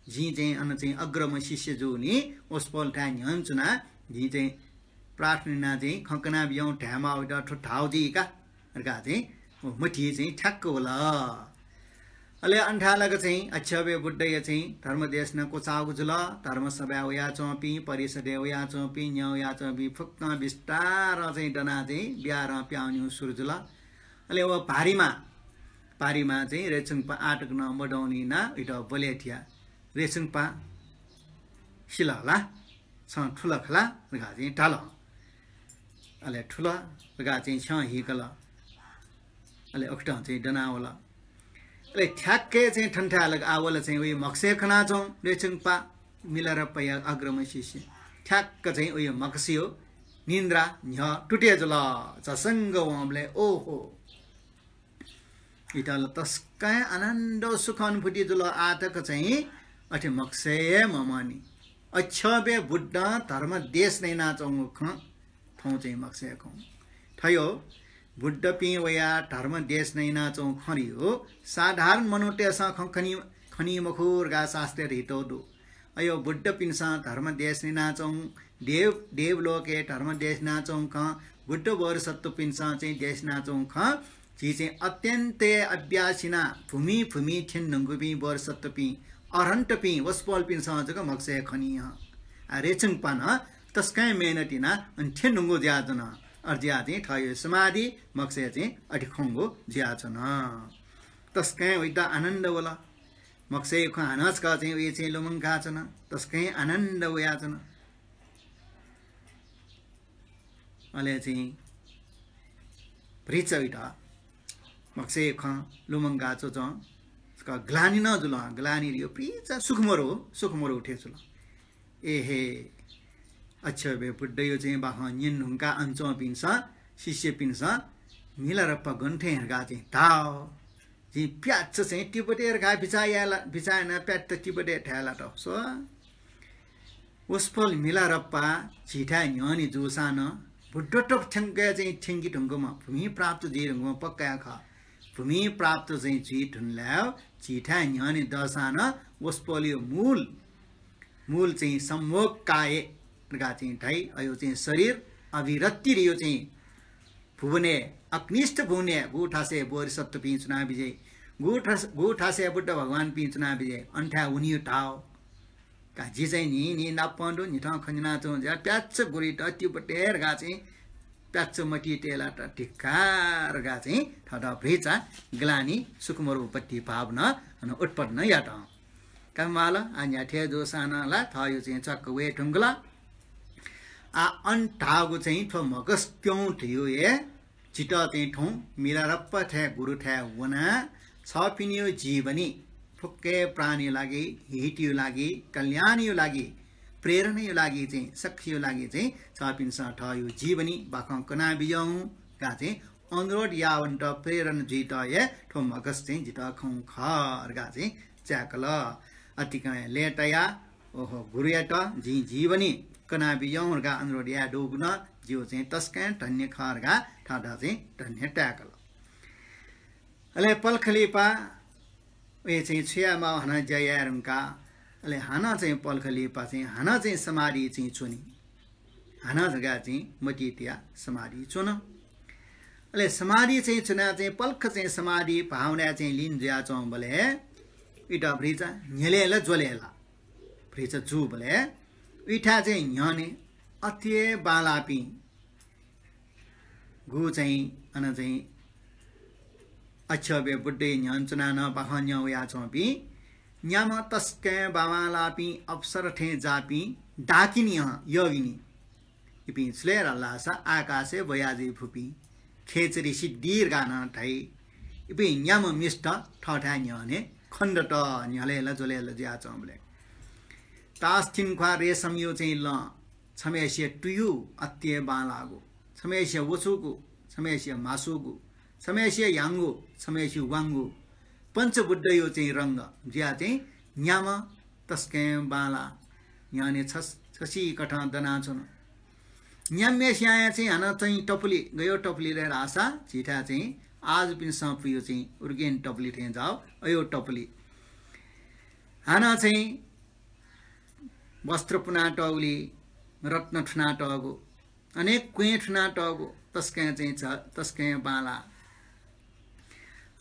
जिं चाहिँ अन चाहिँ अग्रम शिष्य जूनि, वसपोलथाय् न्ह्यःने च्वनाः जिं चाहिँ प्रार्थना यानाः चाहिँ खँ कनाबिज्याहुँ धायेमाःगु वइत थ्व धाःगु जुइ का धकाः चाहिँ व मतिइ चाहिँ ठ्याक्क वल। अले अन थाय् लाक चाहिँ अक्षोभ्य बुद्धया चाहिँ धर्मदेशना क्वचाःगु जुल। धर्मसभाय् वयाच्वंपिं, परिषदय् वयाच्वंपिं, न्ह्यः वयाच्वंपिं फुक्कं बिस्तारं चाहिँ दनाः चाहिँ बिहारं पिहां वनेगु सुरु जुल। अले व भारिमा, भारिमा चाहिँ रेछुंगपा आःतक नं मदुनि ना, वइत बलय् थियाः, रेछुंगपा, सिल ला? छं थुल खला धकाः चाहिँ धाल। अले थुल धकाः चाहिँ छ्यं हीकल। अले उकथं चाहिँ दनावल। अले ठ्याक्कै चाहिँ थनथाय् लाक आः वल चाहिँ उइ म्हगसय् खनाच्वं रेछुंगपा मिलारेपाया अग्रम शिष्य। ठ्याक्क चाहिँ उइ म्हगसया निन्द्रा न्ह्यः तुते जुल। झसंग वंबलय् ओहो, इमित ला तसकं आनन्द सुख अनुभूति जुल। आःतक चाहिँ अथे म्हगसय् हे मम्हनि। अक्षोभ्य बुद्धं धर्मदेशना यानाच्वंगु खँ थौं चाहिँ म्हगसय् खं। थयो बुद्धपिं वयाः धर्मदेशना यानाच्वंगु खँ धइगु साधारण मनूतय्सं खँ खनी, खनी मखु धकाः शास्त्रय् धयातःगु दु। अयो बुद्धपिन्सं धर्मदेशना यानाच्वंगु, देव, देवलोकय् धर्मदेशना यानाच्वंगु खँ, बुद्ध बोधिसत्वपिन्सं चाहिँ देशना यानाच्वंगु खँ, झी चाहिँ अत्यन्त हे अभ्यास यानाः भूमि भूमि थ्यनेधुंकूपिं बोधिसत्वपिं, अरहन्तपिं, वसपोलपिन्सं जक म्हगसय् खनी हं। आः रेछुंगपां नं तसकं मेहनत यानाः अन थ्यनेधुंकूगु जुयाच्वन। अथे जुयाः चाहिँ थःगु समाधि म्हगसय् चाहिँ अथे खंगु जुयाच्वन। तसकं वइत आनन्द वल। म्हगसय् खँ हानं छकः चाहिँ उइ चाहिँ लुमंकाच्वन। तसकं आनन्द वयाच्वन। अले चाहिँ भतिचा वइत म्हगसय् खँ लुमंका च्वंच्वं छकः ग्लानि नं जुल। ग्लानि धइगु भतिचा सुख मरु, सुख मरु थें जुल। एहे, अक्षोभ्य बुद्धया चाहिँ बाखं न्यनेधुंकाः अन च्वंपिन्सं, शिष्यपिन्सं मिलारेपा गन थें धकाः चाहिँ धाः। जिं प्याच्च चाहिँ तिब्बतय् धकाः बिचाः याये ला, बिचाः यानाः प्याच्च तिब्बतय् थाय् लात। स्व, वसपोल मिलारेपा झीथाय् न्ह्यःने जूसां नं बुद्धत्व थ्यंक चाहिँ थ्यंके धुंकूम्ह, भूमि प्राप्त जुइ धुंकूम्ह पक्का हे खः। भूमि प्राप्त चाहिँ जुइ धुनलाय् झीथाय् न्ह्यःने दःसां नं वसपोलया मूल, मूल चाहिँ सम्भोग काय धकाः चाहिँ धाइ। अयो चाहिँ शरीर अविरति धइगु चाहिँ भुवनय्, अक्निष्ठ भुवनय्, गुगु थासय् बोधिसत्वपिं च्वनाबिज्याइ, गुगु थास-, गुगु थासय् बुद्ध भगवानपिं च्वनाबिज्याइ, अन थाय् वनेगु धाः। का जि चाहिँ न्हि न्हि नापं दु, न्हिथं खँ न्यनाच्वं जुयाः प्याच्च गुरुइत तिब्बतय् धकाः चाहिँ प्याच्च मतिइ तये लात। धिक्कार धकाः चाहिँ थःत भतिचा ग्लानि, सुख मरु उपपत्ति भाव नं अन उत्पन्न यात। का माल, आः न्ह्याथे जूसां नं ला थःगु चाहिँ च्वक्क वये धुंकल। आः अन धाःगु चाहिँ थ्व म्हगस क्यं धइगु हे जितः चाहिँ थौं मिलारेपाथाय् गुरुथाय् वनाः छपिनिगु जीवनी फुक्क हे प्राणीया लागि, हितया लागि, कल्याणया लागि, प्रेरणाया लागि चाहिँ, सख्यया लागि चाहिँ छपिन्सं थःगु जीवनी बाखं कनाबिज्याहुँ धकाः चाहिँ अनुरोध याःवनेत प्रेरणा जुइत हे थ्व म्हगस चाहिँ जितः खंगु खः धकाः चाहिँ चाय्‌कल। अतिकं लय्‌तायाः ओहो, गुरुयात जिं जीवनी कनाबिज्याहुँ धकाः अनुरोध याये दुगु नं जिगु चाहिँ तसकं धन्य खः धकाः थःत चाहिँ धन्य ताय्‌कल। अले पलख लिपा वय् चाहिँ छु यायेमाः हानं ज्या याये धुंकाः, अले हानं चाहिँ पलख लिपा चाहिँ हानं चाहिँ समाधि चाहिँ च्वनी। हानं धकाः चाहिँ मतिइ तयाः समाधि च्वन। अले समाधि चाहिँ च्वनाः चाहिँ पलख चाहिँ समाधि भावनाय् चाहिँ लीन जुयाच्वंबलय् इमित भतिचा न्ह्यलय् ला ज्वलय् ला भतिचा जूबलय् इमिथाय् चाहिँ न्ह्यःने अति हे बांलाःपिं गु चाहिँ अन चाहिँ अक्षोभ्य बुद्धया न्ह्यःने च्वनाः नं बाखं न्यं वयाच्वंपिं न्याम्ह तसकं बांबांलाःपिं अप्सरा थें जाःपिं डाकिनी हं योगिनी। इपिं छु ले धाःसा आकाशय् ब्वया जुइ फुपिं खेचरी सिद्धि धकाः नं धाइ। इपिं न्याम्ह मिस्त थःथाय् न्ह्यःने खनेदत, न्ह्यलय् ला ज्वलय् ला जुयाच्वंबलय्। तास्थिन ख्वाः रेशमया चाहिँ लं, छम्हय्‌सिया तुयु अति हे बांलाःगु, छम्हय्‌सिया वचुगु, छम्हय्‌सिया म्हासुगु, छम्हय्‌सिया ह्याउँगु, छम्हय्‌सिया वाउँगु, पञ्चबुद्धया चाहिँ रंग जुयाः चाहिँ न्याम्ह तसकं बांलाः न्ह्यःने छस-, छसिकथं दनाच्वन। न्याम्हय्‌सिया चाहिँ हानं चाहिँ टपुली, गय् टपुली ले धाःसा झीथाय् चाहिँ आजुपिन्सं पुयु चाहिँ उर्गेन टपुली थें जाः, अय् टपुली। हानं चाहिँ वस्त्र पुनातःगुली रत्न थुनातःगु, अनेक क्वँय् थुनातःगु तसकं चाहिँ छ, तसकं बांलाः।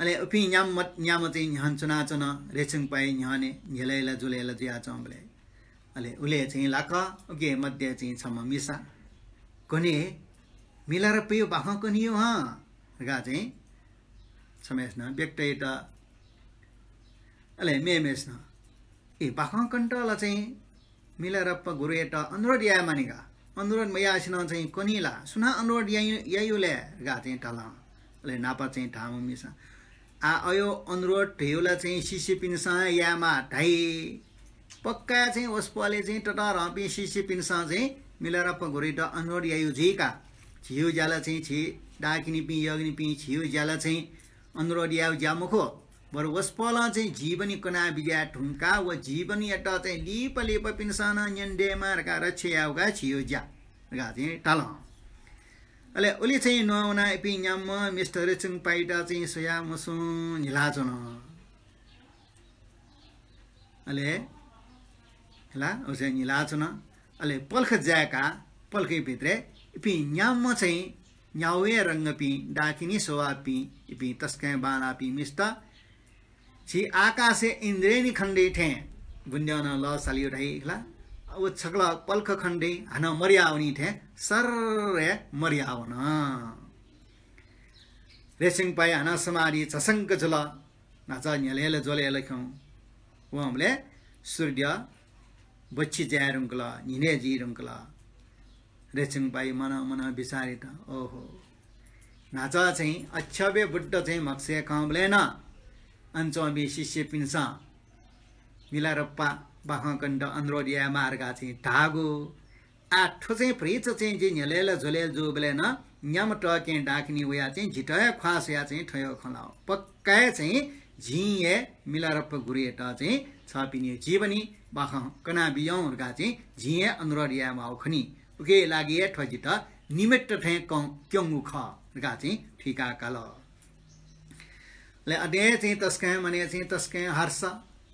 अले उपिं न्याम्ह, न्याम्ह चाहिँ न्ह्यःने च्वनाच्वन, रेचुङपाया न्ह्यःने न्ह्यलय् ला ज्वलय् ला जुयाच्वंबलय्। अले उले चाहिँ लाक उके मध्ये चाहिँ छम्ह मिसा, कने, मिलारेपाया बाखं कने यु हं धकाः चाहिँ छम्हय्‌सिनं व्यक्तयात। अले मेम्हय्‌सिनं, ए, बाखं कनेत ला चाहिँ मिलारेपा गुरुयात अनुरोध याये मानि का। अनुरोध मयासें नं चाहिँ कनी ला? सुनां अनुरोध याइ-, याइ ले धकाः चाहिँ धाल। अले नापं चाहिँ धाःम्ह मिसां, आ, अय् अनुरोध धयागु ला चाहिँ शिष्यपिन्सं यायेमाः धाइ। पक्का चाहिँ वसपोलय् चाहिँ ततःधंपिं शिष्यपिन्सं चाहिँ मिलारेपा गुरुयात अनुरोध याइ जुइ का। झीगु ज्या ला चाहिँ झी डाकिनीपिं, योगिनीपिं झीगु ज्या ला चाहिँ अनुरोध यायेगु ज्या मखु, बरु वसपोलं चाहिँ जीवनी कना बिज्याये धुंकाः व जीवनीयात चाहिँ लिपा लिपापिन्सं नं न्यने दयेमा धकाः रक्षा यायेगु का झीगु ज्या धकाः चाहिँ धाल। अले उलि चाहिँ नवानाः इपिं न्याम्ह मिस्त रेचुङपायात चाहिँ स्वयाः मसुं न्हिलाच्वन। अले, हला, उसे न्हिलाच्वन। अले पलख जाय्‌काः, पलखया भित्रय् इपिं न्याम्ह चाहिँ न्यावया रंगपिं, डाकिनी स्वभावपिं, इपिं तसकं बांलाःपिं मिस्त। झी आकाशय् इन्द्रायणी खण्डय् थें बुँद्यं नं लः सालियो धाइ हला। व छकलं पलख खनेदइ, हानं मदयावनी थें सर्र हे मदयावन। रेचुङपाया हानं समाधि झसंक जुल। न्हाचः न्ह्यलय् ला ज्वलय् ला खिउँवंबलय् सूर्य बच्छि जाये धुंकल, न्हिनय् जुइ धुंकल। रेचुङपाया मनं मनं बिचाः यात, ओहो, न्हाचः चाहिँ अक्षोभ्य बुद्ध चाहिँ म्हगसय् खंबलय् नं अन च्वंपिं शिष्यपिन्सं मिलारेपा बाखं कनेत अनुरोध यायेमाः धकाः चाहिँ धाःगु। आः थ्व चाहिँ भतिचा चाहिँ जि न्ह्यलय् ला ज्वलय् ला जूबलय् नं न्याम्ह तःकेहेँ डाकिनी वयाः चाहिँ जितः हे ख्वाः स्वयाः चाहिँ थ्व हे खँ ल्हाः। पक्का हे चाहिँ जिं हे मिलारेपा गुरुयात चाहिँ छःपिनिगु जीवनी बाखं कना बिज्याहुँ धकाः चाहिँ जिं हे अनुरोध यायेमाःगु खनी। उकिया लागि हे थ्व जितः निमित्त थें कं-, क्यंगु खः धकाः चाहिँ थुइका काल। अले अथे हे चाहिँ तसकं मनय् चाहिँ तसकं हर्ष,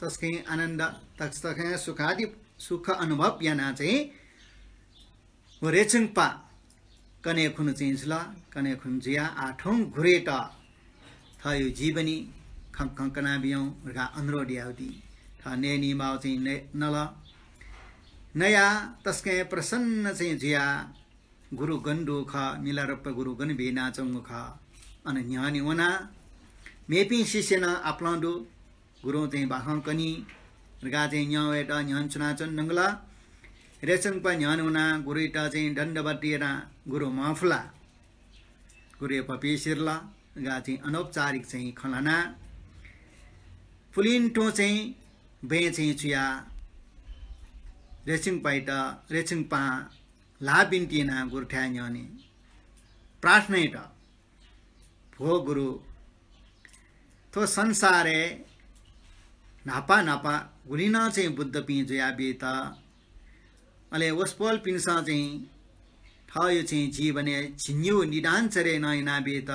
तसकं आनन्द, तस-, तसकं सुखादि, सुख अनुभव यानाः चाहिँ व रेचुङपा कन्हय् खुन्हु चाहिँ जुल। कन्हय् खुन्हु जुयाः आः थौं गुरुयात थःगु जीवनी खँ खँ कना बिज्याहुँ धकाः अनुरोध याःगु दी। थः नयेमाःगु चाहिँ नय-, नल। नयाः तसकं प्रसन्न चाहिँ जुयाः गुरु गन दु खः, मिलारेपा गुरु गन बिज्यानाच्वंगु खः, अन न्ह्यःने वनाः मेपिं शिष्य नं आपालं दु, गुरुं चाहिँ बाखं कनी धकाः चाहिँ न्यं वयेत न्ह्यःने च्वनाच्वने धुंकल। रेचुङपा न्ह्यःने वनाः गुरुयात चाहिँ दण्डवत यानाः गुरु महफुला, गुरुया भपिसिरल धकाः चाहिँ अनौपचारिक चाहिँ खँ ल्हानाः पुलिं तुं चाहिँ बँय् चाहिँ चुयाः रेचुङपायात, रेचुङपां ल्हाः बिन्ति यानाः गुरुथाय् न्ह्यःने प्रार्थना यात। भो गुरु, थ्व संसारय् न्हापा न्हापा गुलि नं चाहिँ बुद्धपिं जुयाबीत अले वसपोलपिन्सं चाहिँ थःयो चाहिँ जीवनय् झिंनिगू निदान चर्या नं यानाबीत।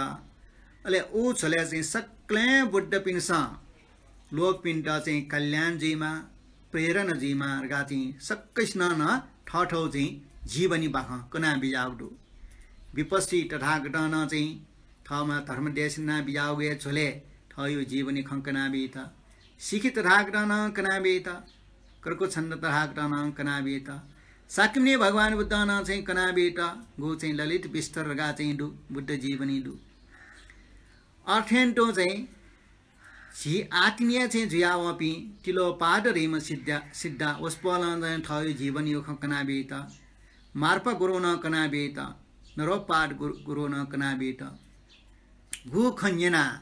अले उ झ्वलय् चाहिँ सकलें बुद्धपिन्सं लोकपिन्त चाहिँ कल्याण जुइमा, प्रेरणा जुइमा धकाः चाहिँ सकसिनं नं थःथःयो चाहिँ जीवनी बाखं कनाबिज्याःगु दु। विपस्सी तथागतं नं चाहिँ थःम्हं धर्म देशना बिज्याःगु हे झ्वलय् थःयो जीवनी खँ कनाबीत। शिखी तथागतं नं कनाबीत। क्रकुच्छन्द तथागतं नं कनाबीत। शाक्यमुनि भगवान बुद्धं नं चाहिँ कनाबीत। गु चाहिँ ललित विस्तर धकाः चाहिँ दु, बुद्ध जीवनी दु। अथें तुं चाहिँ झी आत्मीय चाहिँ जुयावंपिं तिलोपाद धइम्ह सिद्धा, सिद्धा वसपोलं चाहिँ थःयो जीवनीयो खँ कनाबीत। मार्पा गुरुं नं कनाबीत। नरोपाद गुरु, गुरुं नं कनाबीत। गु खँ न्यनाः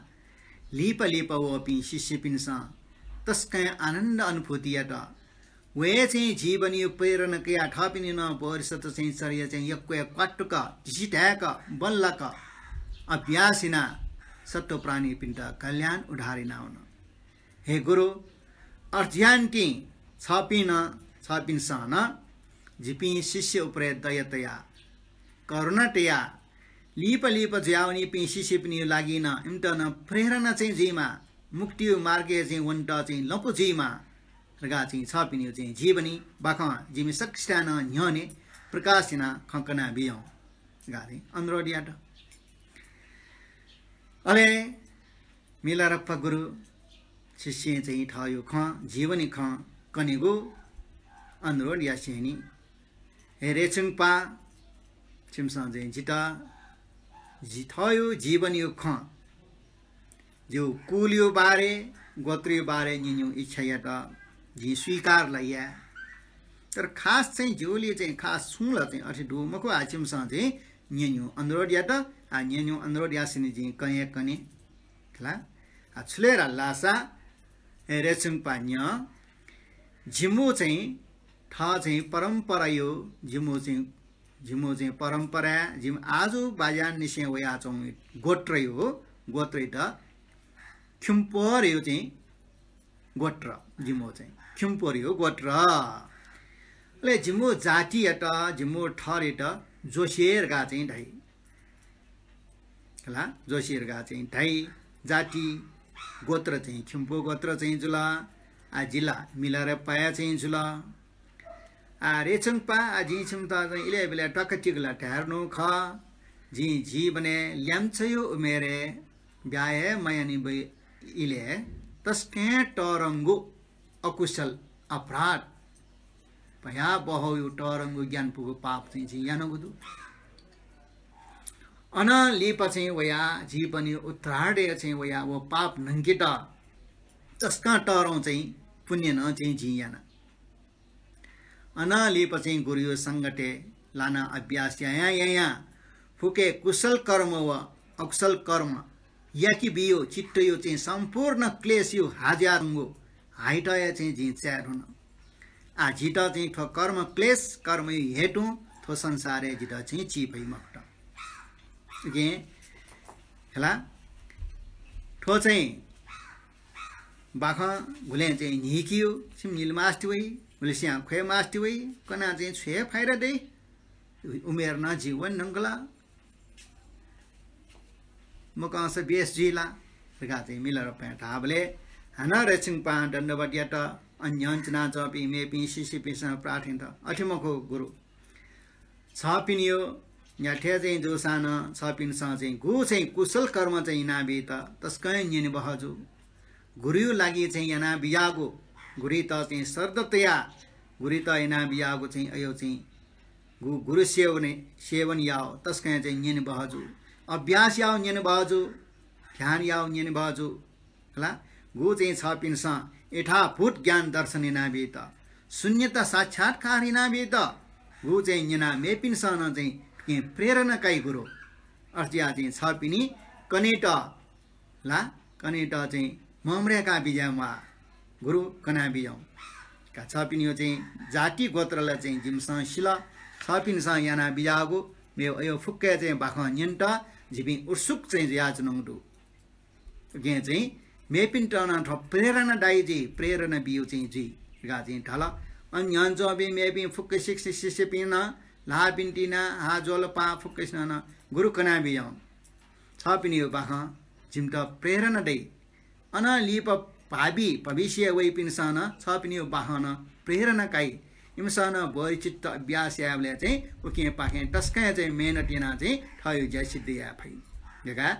लिपा लिपा वःपिं शिष्यपिन्सं तसकं आनन्द अनुभूति यात। वय् चाहिँ जीवनीयो प्रेरणा कयाः थःपिनि नं बोधिसत्व चाहिँ चर्या चाहिँ यक्व क्वातुक, झिसिधाय्क, बल्लाक अभ्यास यानाः सत्त्वप्राणीपिन्त कल्याण उद्धार यानावन। हे गुरु, अथे यानातिं छपिं नं, छपिन्सं नं जिपिं शिष्य उपरे दया तयाः, करुणा तयाः, लिपा लिपा जुयावनीपिं शिष्यपिनियो लागि नं इमित नं प्रेरणा चाहिँ जुइमा, मुक्तियो मार्गय् चाहिँ वनेत चाहिँ लँपु जुइमा धकाः चाहिँ छपिनियो चाहिँ जीवनी बाखं जिमि सकसितं नं न्ह्यःने प्रकाश यानाः खँ कनाबियौं धकाः चाहिँ अनुरोध यात। अले मिलारेपा गुरु शिष्यं चाहिँ थःयो खँ, जीवनी खँ कनेगु अनुरोध यासेंनि, हे रेछुंगपाः, छिमिसं चाहिँ जितः जि थःयो जीवनयो खँ, जिगु कुलयो बारे, गोत्रयो बारे न्यनेगु इच्छा यात, जिं स्वीकार ला याये। तर खास चाहिँ जिगुलिइ चाहिँ खास छुं ला चाहिँ अथे दु मखु, आः छिमिसं चाहिँ न्यनेगु अनुरोध यात, आः न्यनेगु अनुरोध यासेंनि जिं कने कने। खला? आः छु ले धाःसा, हे रेछुंगपाः न्यँ, जिमिगु चाहिँ थः चाहिँ परम्परायो, जिमिगु चाहिँ, जिमिगु चाहिँ परम्पराय्, जिमि आजु बाज्यानिसें वयाच्वंगु गोत्रयो, गोत्रयात खिम्पोरयो चाहिँ गोत्र, जिमिगु चाहिँ खिम्पोरयो गोत्र। अले जिमिगु जातियात, जिमिगु थरयात जोशी धकाः चाहिँ धाइ। खला, जोशी धकाः चाहिँ धाइ। जाति, गोत्र चाहिँ खिम्पु गोत्र चाहिँ जुल। आः जि ला मिलारेपाया चाहिँ जुल। आः रेछुंगपाः, आः जिं छिमित चाहिँ इलय् ब्यलय् टकटिक ला धायेधुन खः। जिं जीवनय् ल्याय्म्हयो उमेरय् ब्याहा हे मयानाबी इलय् तसकं तःधंगु अकुशल अपराध, भयावहयो तःधंगु ग्यानापुगु पाप चाहिँ जिं यानागु दु। अनं लिपा चाहिँ वयाः जीवनयो उत्तरार्धय् चाहिँ वयाः व पाप न्हंकेत तसकं तःधंगु चाहिँ पुण्य नं चाहिँ जिं याना। अनं लिपा चाहिँ गुरुयो संगतय् लानाः अभ्यास यायां यायां फुक्क कुशल कर्म व अकुशल कर्म याकीबीयो चित्तयो चाहिँ सम्पूर्ण क्लेशयो हाज्याःगु हाइटया चाहिँ जिं चाये धुन। आः जितः चाहिँ थ्व कर्म क्लेश, कर्मयो हेतुं थ्व संसारय् जितः चाहिँ ची फइ मखुत। उकिं खला, थ्व चाहिँ बाखं गुलें चाहिँ न्हीकियो, छिमि निले मास्ति वइ, गुलेस्यां ख्वये मास्ति वइ, कनाः चाहिँ छु हे फाइदा दइ? उमेर नं जीवन न्हंकल, मकंस बेस जुइ ला धकाः चाहिँ मिलारेपां धाःबलय् हानं रेछुंगपां दण्डवत यात। अन न्ह्यःने च्वनाच्वंपिं मेपिं शिष्यपिन्सं प्रार्थना यात, अथे मखु गुरु, छपिनियो न्ह्याथे चाहिँ जूसां नं छपिन्सं चाहिँ गु चाहिँ कुशल कर्म चाहिँ यानाबीत तसकं न्यनेबहःजू। गुरुयो लागि चाहिँ यानाबिज्याःगु, गुरुइत चाहिँ श्रद्धा तयाः गुरुइत यानाबिज्याःगु चाहिँ अयो चाहिँ गु गुरु सेवन, सेवन याः तसकं चाहिँ न्यनेबहःजू। अभ्यास याः न्यनेबहःजू, ध्यान याः न्यनेबहःजू। खला, गु चाहिँ छपिन्सं यथाभूत ज्ञान दर्शन यानाबीत, शून्यता साक्षात्कार यानाबीत, गु चाहिँ न्यनाः मेपिन्सं नं चाहिँ थुकिं प्रेरणा काइ गुरु। अथे जुयाः चाहिँ छपिनि कनेत ला, कनेत चाहिँ ममरे का बिज्याये म्वाः गुरु, कनाबिज्याहुँ। का छपिनियो चाहिँ जाति गोत्र ला चाहिँ जिमिसं सिल, छपिन्सं यानाबिज्याःगु मेव अयो फुक्कया चाहिँ बाखं न्यनेत जिपिं उत्सुक चाहिँ जुयाच्वनागु दु। उकिं चाहिँ मेपिन्त नं थ्व प्रेरणा दायु जुइ, प्रेरणा बियु चाहिँ जुइ धकाः चाहिँ धाल। अन न्ह्यःने च्वंपिं मेपिं फुक्क शिष्य, शिष्यपिं नं ल्हाःपिन्ति नं हा ज्वलपाः फुक्कसिनं नं गुरु कनाबिज्याहुँ। छःपिनिगु बाखं जिमित प्रेरणा दइ। अनं लिपा भावी भविष्यय् वइपिन्सं नं छःपिनिगु बाखं नं प्रेरणा काइ। इमिसं नं बोधिचित्त अभ्यास यायेबलय् चाहिँ उकिं पाखें तसकं चाहिँ मेहनत यानाः चाहिँ थःगु ज्या सिद्ध याये फइ धकाः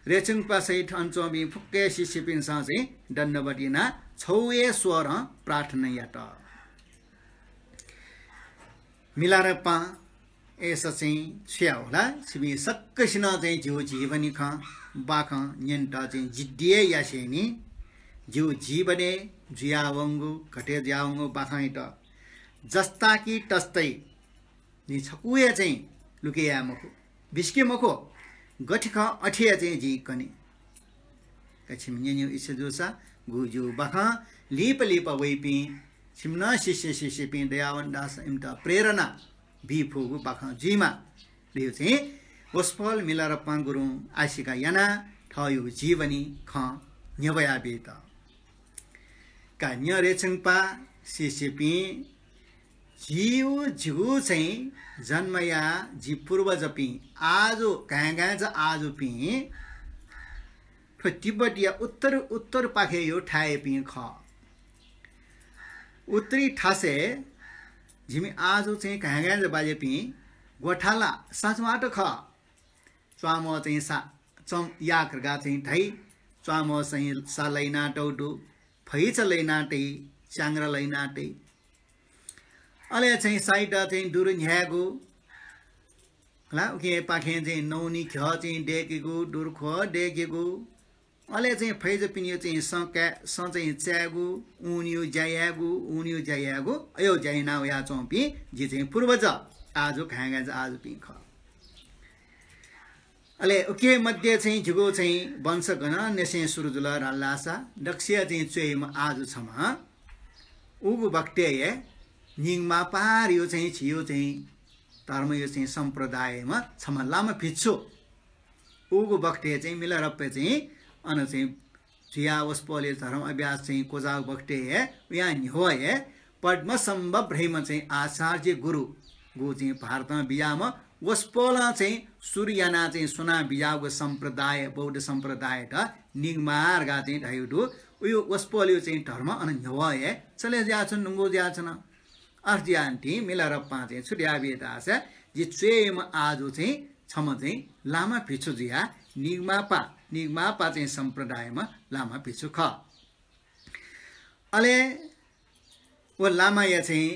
रेचुङपा सहित अन च्वंपिं फुक्क शिष्यपिन्सं चाहिँ दण्डवत यानाः छगू हे स्वरं प्रार्थना यात। मिलारेपां अय्‌सा चाहिँ छु याः होला, छिपिं सकसिनं चाहिँ जिगु जीवनी खँ, बाखं न्यनेत चाहिँ जिद्दी हे यासेंनि। जिगु जीवनय् जुयावंगु, गथे जुयावंगु बाखंयात जस्ता कि तस्तै नि छकू हे चाहिँ लुके याये मखु, बिस्के मखु, गथे खः अथे हे चाहिँ जिं कने। का छिमि न्यनेगु इच्छा जूसा, गु जिगु बाखं लिपा लिपा वइपिं छिमि नं शिष्य शिष्यपिं दयावन धाःसा इमित प्रेरणा बी फुगु बाखं जुइमा धइगु चाहिँ वसपोल मिलारेपां गुरुं आशिका यानाः थःगु जीवनी खँ न्ह्यब्वया बीत। का न्यँ रेचुङपा शिष्यपिं, जिगु, जिगु चाहिँ जन्मया जि पूर्वजपिं, आजु घाँय्‌घाँय्‌चा आजुपिं थ्व तिब्बतया उत्तर, उत्तरपाखेया थाय्‌यापिं खः। उत्तरी थासय् जिमि आजु चाहिँ घाँय्‌घाँय्‌चा बाज्यापिं ग्वथाला साँचवात खः। च्वामः चाहिँ सा, चम याक धकाः चाहिँ धाइ। च्वामः चाहिँ सा लइनातःगु दु, फैचा लइनातइ, च्याङ्ग्रा लइनातइ। अले चाहिँ साइत चाहिँ दुरु न्ह्यायेगु, ला, उकिं पाखें चाहिँ नौनी घ्यः चाहिँ दय्‌केगु, दुरुख्वः दय्‌केगु। अले चाहिँ फैजापिनिगु चाहिँ सँ काये, सँ चाहिँ चायेगु, ऊनिगु ज्या यायेगु, ऊनिगु ज्या यायेगु, अय् ज्या याना वयाच्वंपिं जि चाहिँ पूर्वज, आजु घाँय्‌घाँय्‌चा आजुपिं खः। अले उके मध्ये चाहिँ जिगु चाहिँ वंश गन निसें सुरु जुल धाःसा दक्वसिया चाहिँ च्वय्‌म्ह आजु छम्ह। उगु बखतय् हे निगमापार धइगु चाहिँ झीगु चाहिँ धर्मया चाहिँ सम्प्रदायम्ह छम्ह लामा भिक्षु। उगु बखतय् चाहिँ मिलारेपां चाहिँ अन चाहिँ जुयाः वसपोलया धर्म अभ्यास चाहिँ क्वचाःगु बखतय् हे उयां न्ह्यवः हे पद्मसम्भव धइम्ह चाहिँ आचार्य गुरुगु चाहिँ भारतं बिज्याःम्ह वसपोलं चाहिँ सुरु यानाः चाहिँ स्वना बिज्याःगु सम्प्रदाय, बौद्ध सम्प्रदाययात निगमा धकाः चाहिँ धाइगु दु। उयो वसपोलया चाहिँ धर्म अन न्ह्यवः हे चले जुयाच्वन, न्हूगु जुयाच्वन। अथे जुयाः निंतिं मिलारेपां चाहिँ छु धयाबिल धाःसा, जि च्वय्‌म्ह आजु चाहिँ छम्ह चाहिँ लामा भिक्षु जुयाः निगमापा, निगमापा चाहिँ सम्प्रदायम्ह लामा भिक्षु खः। अले व लामाया चाहिँ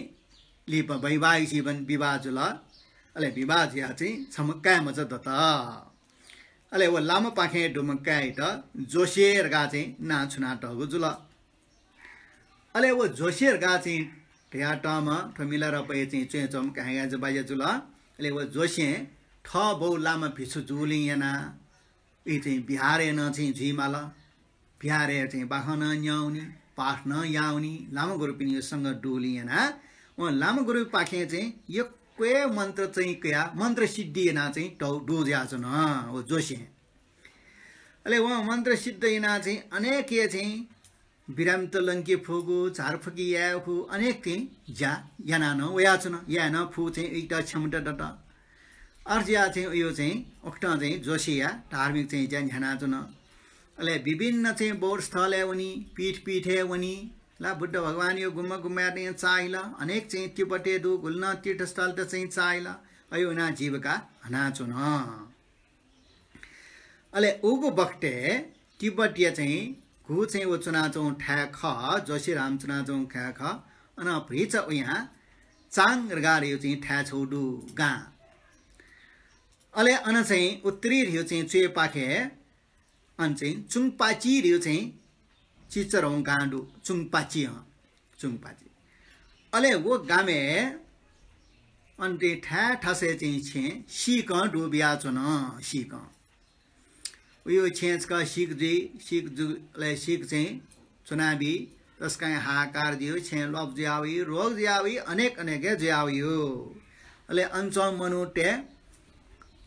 लिपा वैवाहिक जीवन विवाह जुल। अले विवाह जुयाः चाहिँ छम्ह काय्‌मचा दत। अले व लामापाखें दुम्ह काय्‌यात जोसे धकाः चाहिँ नां छुनातःगु जुल। अले व जोसे धकाः चाहिँ धयातःम्ह थ्व मिलारेपाया चाहिँ च्वय् च्वंम्ह घाँय्‌घाँय्‌चा बाज्या जुल। अले व जोसें थः बौ लामा भिक्षु जूगुलिं यानाः ई चाहिँ बिहारय् नं चाहिँ जुइमाल। बिहारय् चाहिँ बाखं नं न्यंवनी, पाठ नं याःवनी, लामा गुरुपिनिगु संगत दुगुलिं यानाः वं लामा गुरुपाखें चाहिँ यक्व हे मन्त्र चाहिँ कयाः मन्त्र सिद्धि यानाः चाहिँ तःगु दु जुयाच्वन व जोसें। अले वं मन्त्र सिद्ध यानाः चाहिँ अनेक हे चाहिँ बिरामित लंके फुगु, झारफुकी याये फु, अनेक चाहिँ ज्या यानाः नं वयाच्वन। याये नं फु चाहिँ उइत क्षमता दत। अथे जुयाः चाहिँ उयो चाहिँ उकथं चाहिँ जोसेया धार्मिक चाहिँ ज्या न्ह्यानाच्वन। अले विभिन्न चाहिँ बौद्ध स्थलय् वनी, पीठ पीठय् वनी, ला बुद्ध भगवानयो गुम्ह गुम्हया चाहिँ चाःहिल, अनेक चाहिँ तिब्बतय् दुगु गुलि नं तीर्थस्थलत चाहिँ चाःहिल, अयो वनाः जीविका हनाच्वन। अले उगु बखतय् तिब्बतया चाहिँ गु चाहिँ व च्वनाच्वंगु थाय् खः, जोसेराम च्वनाच्वंगु थाय् खः, अन भुइँचा उयां चाङ धकाः धइगु चाहिँ थाय् छगू दु गां। अले अन चाहिँ उत्तरी धइगु चाहिँ च्वय्‌पाखे अन चाहिँ चुङपाची धइगु चाहिँ चिचरौं गां दु, चुङपाची, अँ, चुङपाची। अले व गामय् अन चाहिँ थाय् थासय् चाहिँ छेँ सीकं दु बियाच्वन, सीकं। उयो छेँ छकः सीक जुइ, सीक जु-, अले सीक चाहिँ च्वनाबी, तसकं हाहाकार जुइ, छेँ ल्वापु जुयावइ, रोग जुयावइ, अनेक अनेक हे जुयावइ। अले अन च्वंम्ह मनूतय्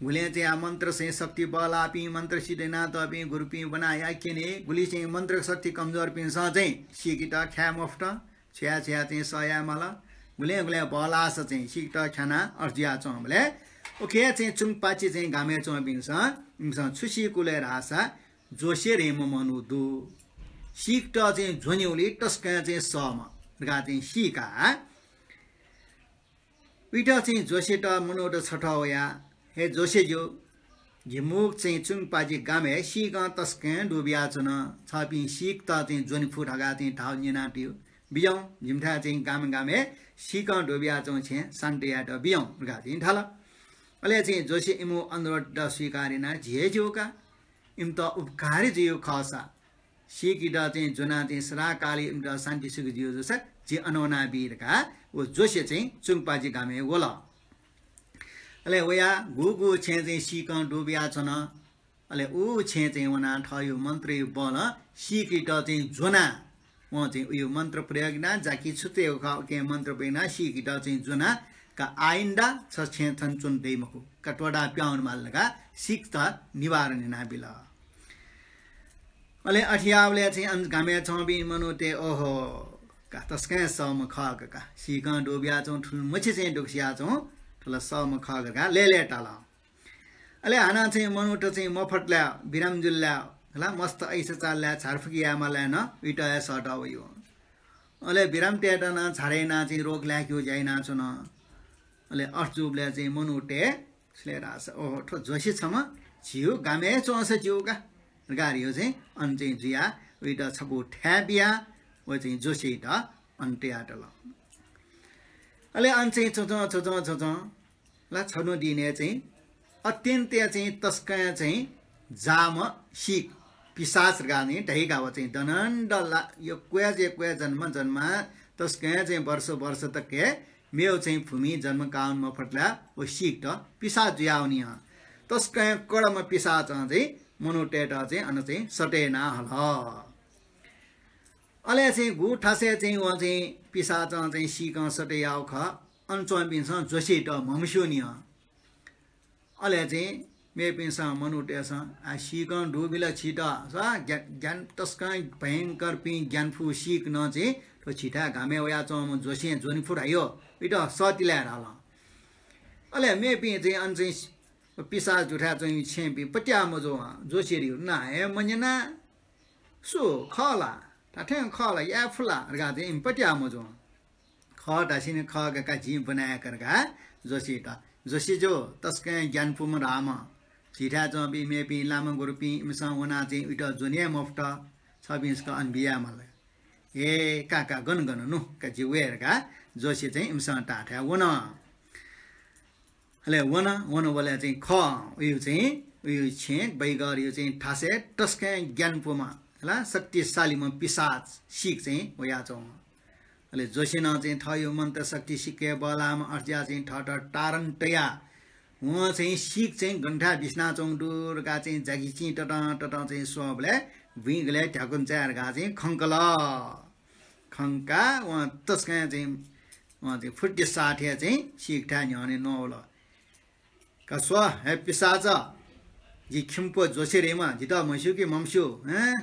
गुलिं चाहिँ आ मन्त्र चाहिँ शक्ति बल्लाःपिं, मन्त्र सिद्ध यानातःपिं गुरुपिं ब्वनाः याक्यने, गुलि चाहिँ मन्त्र शक्ति कमजोरपिन्सं चाहिँ सीकेत खाये मफुत, छु याये छु याये चाहिँ सह याये माल। गुलें गुलें बहलाःसा चाहिँ सीकेत ख्यानाः अथे जुयाच्वंबलय् उखे चाहिँ चुंगपाचि चाहिँ गामय् च्वंपिन्सं इमिसं छु सीकुल धाःसा जोसे धइम्ह मनू दु। सीकेत चाहिँ ज्वनीगुलिं तसकं चाहिँ सःम्ह धकाः चाहिँ सीकाः उइत चाहिँ जोसेत मनूत छथः वयाः, हे जोसेज्यू, झिमुक चाहिँ चुंगपाचि गामय् सीकं तसकं दुबियाच्वन। छपिं सीकेत चाहिँ ज्वने फु धकाः चाहिँ धाःगु न्यनातयु। बिज्याहुँ, जिमिथाय् चाहिँ गामय् गामय् सीकं दुबियाच्वंगु छेँ शान्ति यायेत बिज्याहुँ धकाः चाहिँ धाल। अले चाहिँ जोसें इमिगु अनुरोधत स्वीकार यानाः झी हे ज्यू का, इमित उपकारी जुइगु खःसा सीकेत चाहिँ ज्वनाः चाहिँ सदाकाल इमित शान्ति सुख जुइगु जूसा झी अन वनाबी धकाः व जोसे चाहिँ चुंगपाचि गामय् वल। अले वयाः गुगु छेँ चाहिँ सीकं दुबियाच्वन। अले उ छेँ चाहिँ वनाः थःगु मन्त्रया बलं सीकेत चाहिँ ज्वनाः वं चाहिँ उगु मन्त्र प्रयोग यानाः जाकि छु तयेगु खः उकिं मन्त्र प्रयोग यानाः सीकेत चाहिँ ज्वनाः का आइन्दा छ छेँ थन च्वने दइ मखु का त्वःताः पिहां वनेमाल धकाः सीकेत निवारण यानाबिल। अले अथे याःबलय् चाहिँ अन गामय् च्वंपिं मनूतय् ओहो का तसकं सःम्ह खः का, सीकं दुबियाच्वंगु थुलि मछि चाहिँ दुःख सियाच्वंगु थुलि सःम्ह खः का धकाः लय्‌लय्‌ताल। अले हानं चाहिँ मनूत चाहिँ मफतलाय् बिराम जुललाय् हला मस्त ऐसा चाललाय् झारफुक यायेमालय् नं उइत हे सःतः वइ। अले बिराम तयेत नं झारे यानाः चाहिँ रोग लायेकेगु ज्या यानाच्वन। अले अथे जूबलय् चाहिँ मनूतय् छुले धाःसा ओहो थ्व जोसे छम्ह झीगु गामय् च्वंसा ज्यू का धकाः धइगु चाहिँ अन चाहिँ जुयाः उइत छकू थाय् बियाः व चाहिँ जोसेइत अन तयातल। अले अन चाहिँ च्वंच्वं च्वंच्वं च्वंच्वं ला छन्हु दिनय् चाहिँ अत्यन्त चाहिँ तसकं चाहिँ जाःम्ह सीक पिशाच धकाः चाहिँ धइका व चाहिँ दनन्द ला यक्व यक्व जन्म जन्म तसकं चाहिँ वर्ष वर्ष तक मेव चाहिँ भूमि जन्म काः वने मफतलाय् व सीकेत पिशाच जुयावनी हं। तसकं कडम्ह पिशाचं चाहिँ मनूतय्‌त चाहिँ अन चाहिँ सटे याना हल। अले चाहिँ गु थासय् चाहिँ वं चाहिँ पिशाचं चाहिँ सीकं सटे याःगु खः। अन च्वंपिन्सं जोसेइत म्हमस्यूनि हं। अले चाहिँ मेपिन्सं मनूतय्‌सं आ सीकं दुबिल छित, सा ज्ञा-, ज्ञान तसकं भयंकरपिं ज्ञानफु सीक नं चाहिँ थ्व छिथाय् गामय् वयाच्वंम्ह जोसें ज्वने फु धाइ, उइत सःतिलाय् धाल। अले मेपिं चाहिँ अन चाहिँ पिशाच दुथाय् च्वंपिं छेँपिं पत्याः मजू हं। जोसें धइगु नां हे मन्यना। सु खः ला? धात्थें खः ला? याये फु ला? धकाः चाहिँ इमि पत्याः मजू हं। खः धासेंलि खः का, का जिं ब्वनायेका धकाः जोसेत। जोसेज्यू तसकं ज्ञानपुम्ह धाःम्ह। झीथाय् च्वंपिं मेपिं लामा गुरुपिं इमिसं वनाः चाहिँ उइत ज्वने हे मफुत। छपिंसकं अन बियामाल। ए का का गन गन नु का जि वये धकाः जोसे चाहिँ इमिसं धाःथाय् वन। अले वन, वनबलय् चाहिँ खः, उयु चाहिँ, उयु छेँ बैगरयु चाहिँ थासय् तसकं ज्ञानपुम्ह, हला, शक्तिशालीम्ह पिशाच सीक चाहिँ वयाच्वं। अले जोसेनं चाहिँ थःयु मन्त्र शक्ति सिक्क बहलाःम्ह अथे जुयाः चाहिँ थःत तारण तयाः वं चाहिँ सीक चाहिँ गन थाय् बिस्नाच्वंगु दु धकाः चाहिँ जागिचिं ततं ततं चाहिँ स्वःबलय् बुँइ गलय् ध्याकुन्चाय् धकाः चाहिँ खंकल। खंकाः वं तसकं चाहिँ, वं चाहिँ फुर्ति साथय् चाहिँ सीकथाय् न्ह्यःने नवल। का स्व, हे पिशाच, जि खिम्पु जोसे धइम्ह, जितः म्हस्यू कि ममस्यू, हँ?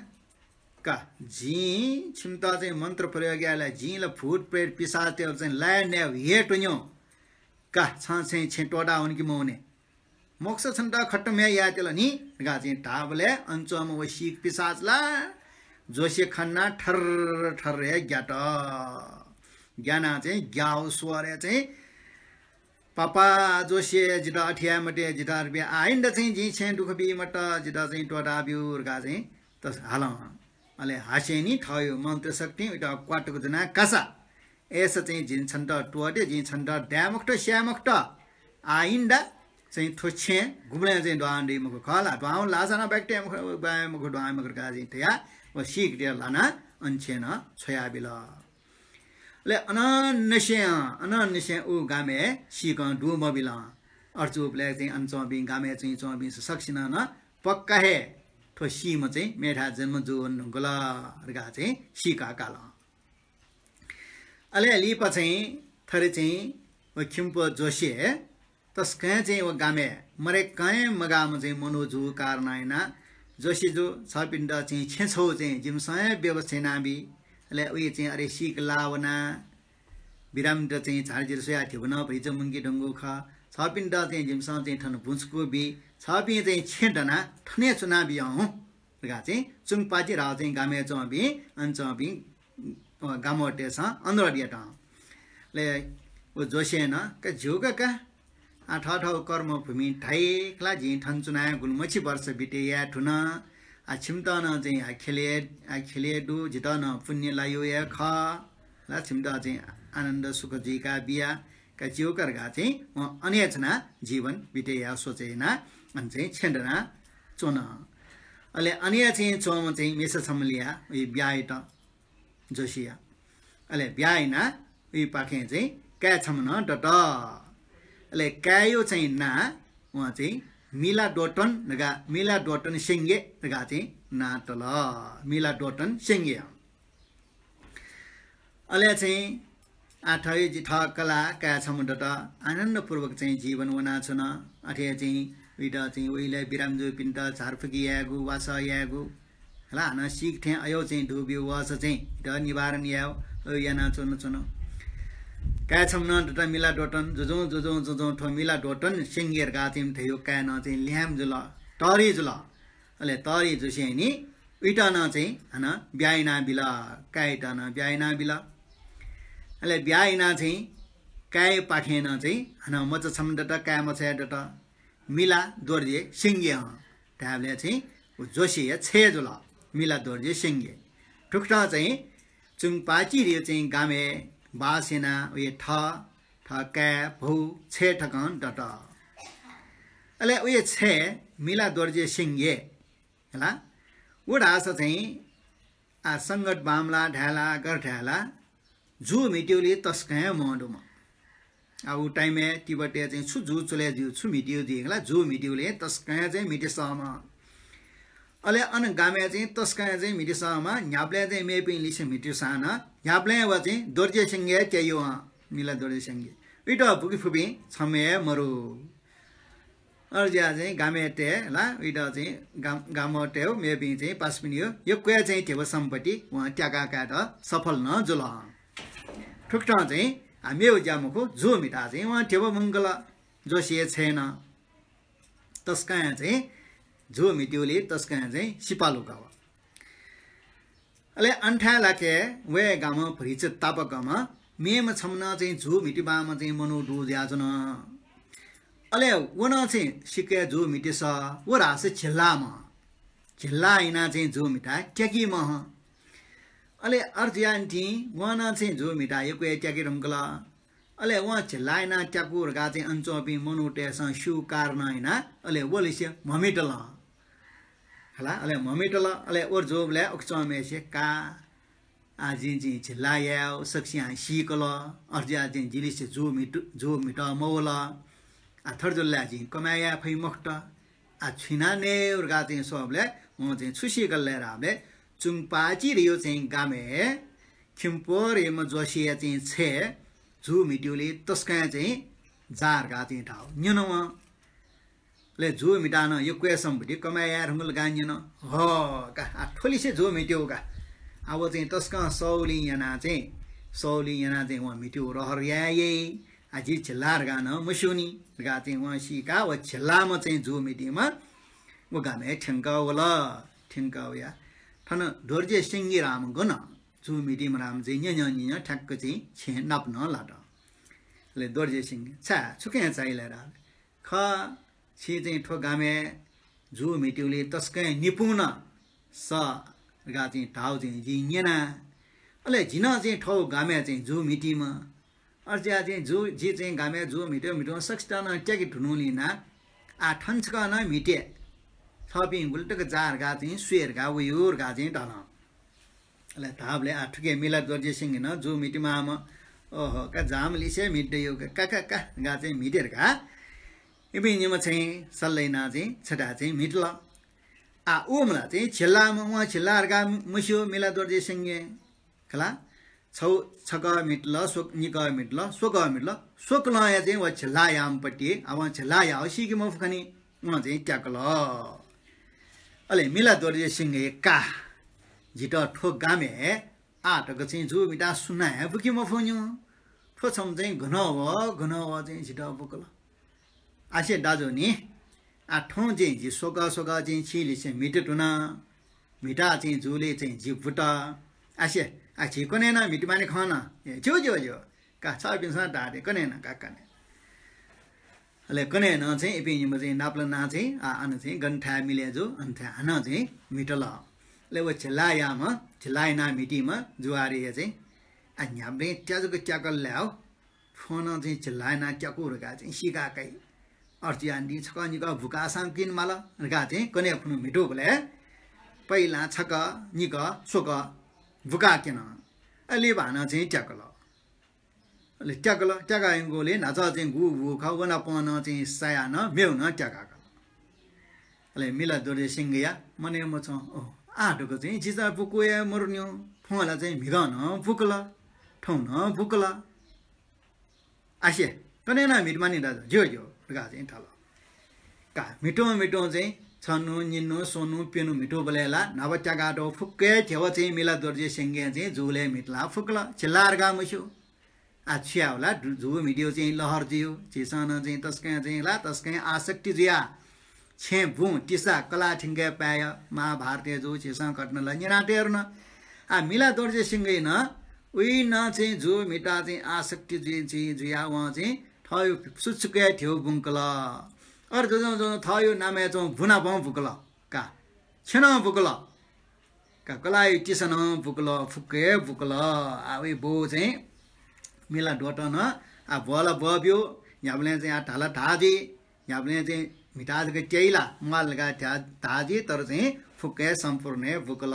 का, जिं छिमित चाहिँ मन्त्र प्रयोग याये ला, जिं ला भूत प्रेत पिशाचतय्‌त चाहिँ लाये नये हे त्वन्यु। का, छं चाहिँ छेँ त्वःता वने कि मवने? मोक्ष छन्त खतम हे यायेत्यल नि धकाः चाहिँ धाःबलय् अन च्वंम्ह व सीक पिशाच ला जोसे खनाः थर्र थर्र हे ग्यात। ग्यानाः चाहिँ ग्याःगु स्वरय् चाहिँ पापा जोसे, जितः अथे याये मते, जितः अथे बियाः आइन्दा चाहिँ जिं छेँ दुःख बी मत, जितः चाहिँ त्वःता ब्यु धकाः चाहिँ तस हालं। अले हासेंनि थःयु मन्त्र शक्तिं उइत क्वातुक ज्वनाः कासा। अय्‌सा चाहिँ जिं छन्त त्वःते, जिं छन्त दाये मखुत, स्याये मखुत। आइन्दा चाहिँ थ्व छेँ गुबलें चाहिँ दुहां दइ मखु खः ला, दुहां लाःसा नं बाकि तये मखु, बाये मखु, दुहां मखु धकाः चाहिँ धयाः व सीकतय् ल्हानाः अन छेँ नं छ्वयाबिल। अले अनंनिसें, अनंनिसें उ गामय् सीकं दु मबिल। अथे जूबलय् चाहिँ अन च्वंपिं गामय् चाहिँ च्वंपिं सकसिनं नं पक्का हे थ्व सीम्ह चाहिँ मेथाय् जन्म जू वने धुंकल धकाः चाहिँ सीकाः काल। अले लिपा चाहिँ थथे चाहिँ व खिम्पु जोसे तसकं चाहिँ व गामय् मरय्‌कं हे मगाःम्ह चाहिँ मनू जूगु कारणं यानाः जोसेजु, छपिन्त चाहिँ छेँ छगू चाहिँ जिमिसं हे व्यवस्था यानाबी। अले उइ चाहिँ अरे सीक लाः वना। बिरामीत चाहिँ झारझिर स्वयाः धिबा नं भतिचा मुंके धुंगु खः। छःपिन्त चाहिँ जिमिसं चाहिँ थन बुँचुकू बी, छःपिं चाहिँ छेँ दनाः थन हे च्वनाबिया हुँ धकाः चाहिँ चुंगपाचि धाःगु चाहिँ गामय् च्वंपिं, अन च्वंपिं, अ, गामतय्‌सं अनुरोध यात। अले व जोसें नं, का ज्यू का का, आ, थःथःगु कर्मभूमि धाइ खला, जिं थन च्वनाः गुलिमछि वर्ष बिते याये धुन। आ, छिमित नं चाहिँ आ ख्यलय्, आ ख्यलय् दु, जितः नं पुण्य लायु हे खः। ला छिमित चाहिँ आनन्द सुख जुइका बिया, का ज्यू का धकाः चाहिँ वं अन हे च्वनाः जीवन बिते याये सोचे यानाः अन चाहिँ छेँ दनाः च्वन। अले अन हे चाहिँ च्वंम्ह चाहिँ मिसा छम्ह लिया, उइ ब्याहा यात जोसेया। अले ब्याहा यानाः उइपाखें चाहिँ काय् छम्ह नं दत। अले काय्‌या चाहिँ नां वं चाहिँ मिलादोतन धकाः, मिलादोतन सेंगे धकाः चाहिँ नां तल। मिलादोतन सेंगे। अले चाहिँ आ थः जि थः कलाः काय् छम्ह दत, आनन्दपूर्वक चाहिँ जीवन वनाच्वन। अथे चाहिँ उइत चाहिँ उइलय् बिरामीजुपिन्त झारफुकी यायेगु, वासः यायेगु, हला, हानं सीक थें अय् चाहिँ दुब्यू वःसा चाहिँ इत निवारण यायेगु, अय् यानाच्वन च्वन। काय् छम्ह नं दत मिलादोतन, जुजुं जुजुं जुजुं थ्व मिलादोतन सेंगे धकाः चाहिँ थ्व काय् नं चाहिँ ल्याय्म्ह जुल, तःधि जुल। अले तःधि जुसेंलि उइत नं चाहिँ हानं ब्याहा यानाबिल, काय्‌यात नं ब्याहा यानाबिल। अले ब्याहा यानाः चाहिँ काय्‌पाखें नं चाहिँ हानं मचा छम्ह दत, काय् मचा हे दत, मिलादोर्जे सेंगे हं धायेबलय् चाहिँ व जोसेया छय् जुल, मिलादोर्जे सेंगे। थुकथं चाहिँ चुंगपाचिधयो चाहिँ गामय् बास यानाः वया थः, थः काय्, भौ, छय् तकं दत। अले वया छय् मिलादोर्जे सेंगे, हला, व धाःसा चाहिँ आ संगत बांमलाः धाये ला, गथे धाये ला, जू म्हितीगुली तसकं हे मदुम्ह। आ उ time-य् तिब्बतय् चाहिँ छु जू चले जुइ, छु म्हितीगु जुइ खला, जू म्हितीगुली तसकं हे चाहिँ म्हिती सःम्ह। अले अन गामय् चाहिँ तसकं हे चाहिँ म्हिती सःम्ह, न्ह्याबलें चाहिँ मेपिं लिसे म्हिती सः नं, न्ह्याबलें व चाहिँ दोर्जे सेंगे हे त्याइयो हं, मिलादोर्जे सेंगे। उइत बुके फुपिं छम्ह हे मरु। अय्‌जुयाः चाहिँ गामय् तये ला, उइत चाहिँ गाम, गामय् तये मेपिं चाहिँ पासापिनिगु यक्व हे चाहिँ धिबा सम्पत्ति वं त्याका कायेत सफल नं जुल। थुकथं चाहिँ आ मेगु ज्या मखु, जू म्हिताः चाहिँ वं धिबा मुंकल। जोसेया छय् नं तसकं हे चाहिँ जू म्हितीगुली तसकं हे चाहिँ सिपालु खः व। अले अन थाय् लाके वये गामं भतिचा तापाकम्ह मेम्ह छम्ह नं चाहिँ जू म्हितीमाःम्ह चाहिँ मनू दु जुयाच्वन। अले व नं चाहिँ सिक्क हे जू म्हिती सः, व धाःसा झिल्लाम्ह। झिल्ला यानाः चाहिँ जू म्हिताः त्याकीम्ह। अले अथे जुयाः निंतिं वं नं चाहिँ जू म्हिताः यक्व हे त्याके धुंकल। अले वं झिल्ला यानाः त्याकू धकाः चाहिँ अन च्वंपिं मनूतय्‌सं स्यू कारणं यानाः अले व लिसे म्हमितल। हला, अले म्हमितल, अले व जूबलय् उखे च्वंम्हय्‌सित का, आ जिं चाहिँ झिल्ला याये, सकसियां सीकल, अथे जुयाः चाहिँ जि लिसे जू म्हित, जू म्हितः मवल। आ थथे जुल ला जिं कमाय् याये फइ मखुत। आ छु यानाः नये धकाः चाहिँ स्वःबलय् वं चाहिँ छु सीकल धाःबलय् चुंगपाचिधयो चाहिँ गामय् खिम्पोर धाःम्ह जोसेया चाहिँ छय् जू म्हितीगुली तसकं हे चाहिँ जाः धकाः चाहिँ धाःगु न्यन वं। अले जू म्हिताः नं यक्व हे सम्पत्ति कमाय् याये धुंकल धकाः न्यन। हः का, आ थ्व लिसे जू म्हितीगु का। आ व चाहिँ तसकं सःगुलिं यानाः चाहिँ, सःगुलिं यानाः चाहिँ वं म्हितीगु रहर याये याइ। आ जि झिल्ला धकाः नं मस्यूनि धकाः चाहिँ वं सीकाः व झिल्लाम्ह चाहिँ जू म्हितीम्ह व गामय् थ्यंकः वल। थ्यंकः वयाः थन दोर्जे सेंगे धाःम्ह गन, जू म्हितीम्ह धाःम्ह चाहिँ न्यँ न्यँ न्यँ न्यँ थ्याक्क चाहिँ छेँ नाप नं लात। अले दोर्जे सेंगे, छाय्, छु खँ चाइ ला धाःबलय्, खः, छि चाहिँ थ्व गामय् जू म्हितीगुली तसकं हे निपुण सः धकाः चाहिँ धाःगु चाहिँ जिं न्यना। अले जि नं चाहिँ थ्व गामय् चाहिँ जू म्हितीम्ह। अथे जुयाः चाहिँ जू, जि चाहिँ गामय् जू म्हिते म्हिते सकसित नं त्याके धुनुलिं यानाः आ थन छकः नं म्हिते। छःपिं गुलि तक जाः धकाः चाहिँ स्वये धकाः वयागु धकाः चाहिँ धाल। अले धाःबलय् आ थुके मिलादोर्जे सेंगे नं जू म्हितीमाःम्ह, ओहो, का जाःम्ह लिसे म्हिते दइगु का, का, का, का धकाः चाहिँ म्हिते धकाः इपिं निम्ह चाहिँ सल्लाह यानाः चाहिँ छथाय् चाहिँ म्हितल। आ उ मला चाहिँ झिल्लाम्ह, वं झिल्ला धकाः मस्यू मिलादोर्जे सेंगे। खला, छौ, छकः म्हितल, स्व, निकः म्हितल, स्वकः म्हितल, स्वकलं हे चाहिँ व झिल्ला याःम्ह पट्टि, आ वं झिल्ला याःगु सीके मफु खनी, वं चाहिँ त्याकल। अले मिलादोर्जे सेंगे का, जितः थ्व गामय् आः तक चाहिँ जू म्हिताः सुनां हे बुके मफुनि। थ्व छम्ह चाहिँ गन वः, गन वः चाहिँ झीत बुकल। आसे दाजु नि, आ थौं चाहिँ झी स्वकः स्वकः चाहिँ छिलिसे म्हिते तुना, म्हिता चाहिँ जुले चाहिँ झी बुत। आसे, आ झी कन्हय् नं म्हिते माने खन। ए, ज्यू, ज्यू, ज्यू। का छपिन्सं धाःथें कन्हय् नं का कन्हय्। अले कन्हय् नं चाहिँ इपिं निम्ह चाहिँ नापलानाः चाहिँ, आ, अन चाहिँ गन थाय् मिले जू, अन थाय् हानं चाहिँ म्हितल। अले व झिल्लायाम्ह, झिल्लाया नां म्हितीम्ह जुवारी हे चाहिँ, आ, न्ह्याबलें त्याजक त्याकल लाय् हो। थ्वं नं चाहिँ झिल्लाया नां त्याकू धकाः चाहिँ सीका काइ। अथे यानाः छकः निकः बुकाःसां किन माल धकाः चाहिँ कन्हय् खुन्हु म्हितूबलय् पहिलां छकः निकः स्वकः बुकाः क्यन। अले भानं चाहिँ त्याकल। अले त्याकल, त्याका यंगुलिं न्हाचः चाहिँ गु बू खः, व नापं नं चाहिँ सायाः नं मेगु नं त्याकाकल। अले मिला दोर्जे सिंहया मनय् मछं, ओह, आः धकाः चाहिँ जिचा बुकू हे मरुन्यु, थ्वं ला चाहिँ म्हिगः नं बुकल, थौं नं बुकल। आसे, कन्हय् नं म्हिते मानि दाजु, ज्यू, ज्यू धकाः चाहिँ धाल। का म्हितुं म्हितुं चाहिँ छन्हु, निन्हु, स्वन्हु, प्यन्हु म्हितूबलय् ला न्हापा त्याकातःगु फुक्क हे ध्यबा चाहिँ मिला दोर्जे सिंहं चाहिँ जुलय् म्हितलाः फुकल, झिल्ला धकाः मस्यू। आ, छु याये ला, जु-, जु म्हितेगु चाहिँ लहर जुइगु, झीसं नं चाहिँ तसकं चाहिँ ला, तसकं आसक्ति जुयाः छेँ बुँ तिसा कलाः थ्यंके पाय्, महाभारतय् जु झीसं घटना ला न्यनातये धुन। आ, मिला दोर्जे सिंहं नं उइ नं चाहिँ जु म्हिताः चाहिँ आसक्ति जुइ, चाहिँ जुयाः वं चाहिँ थःगु सुचुकय् ध्यबा बुंकल। अथे जुजुं जुजुं थःगु नामय् च्वंगु बुनापं बुकल। का छेँ नं बुकल। का कलाःया तिसा नं बुकल, फुक्क हे बुकल। आ, उइ बौ चाहिँ मिला दोर्जें नं, आ, ब्वः ला ब्वःब्यु, न्ह्याबलें चाहिँ, आ, धा ला धा जुइ, न्ह्याबलें चाहिँ म्हिताः जक त्याइ ला, म्वाल धकाः धा, धा जुइ, तर चाहिँ फुक्क हे सम्पूर्ण हे बुकल।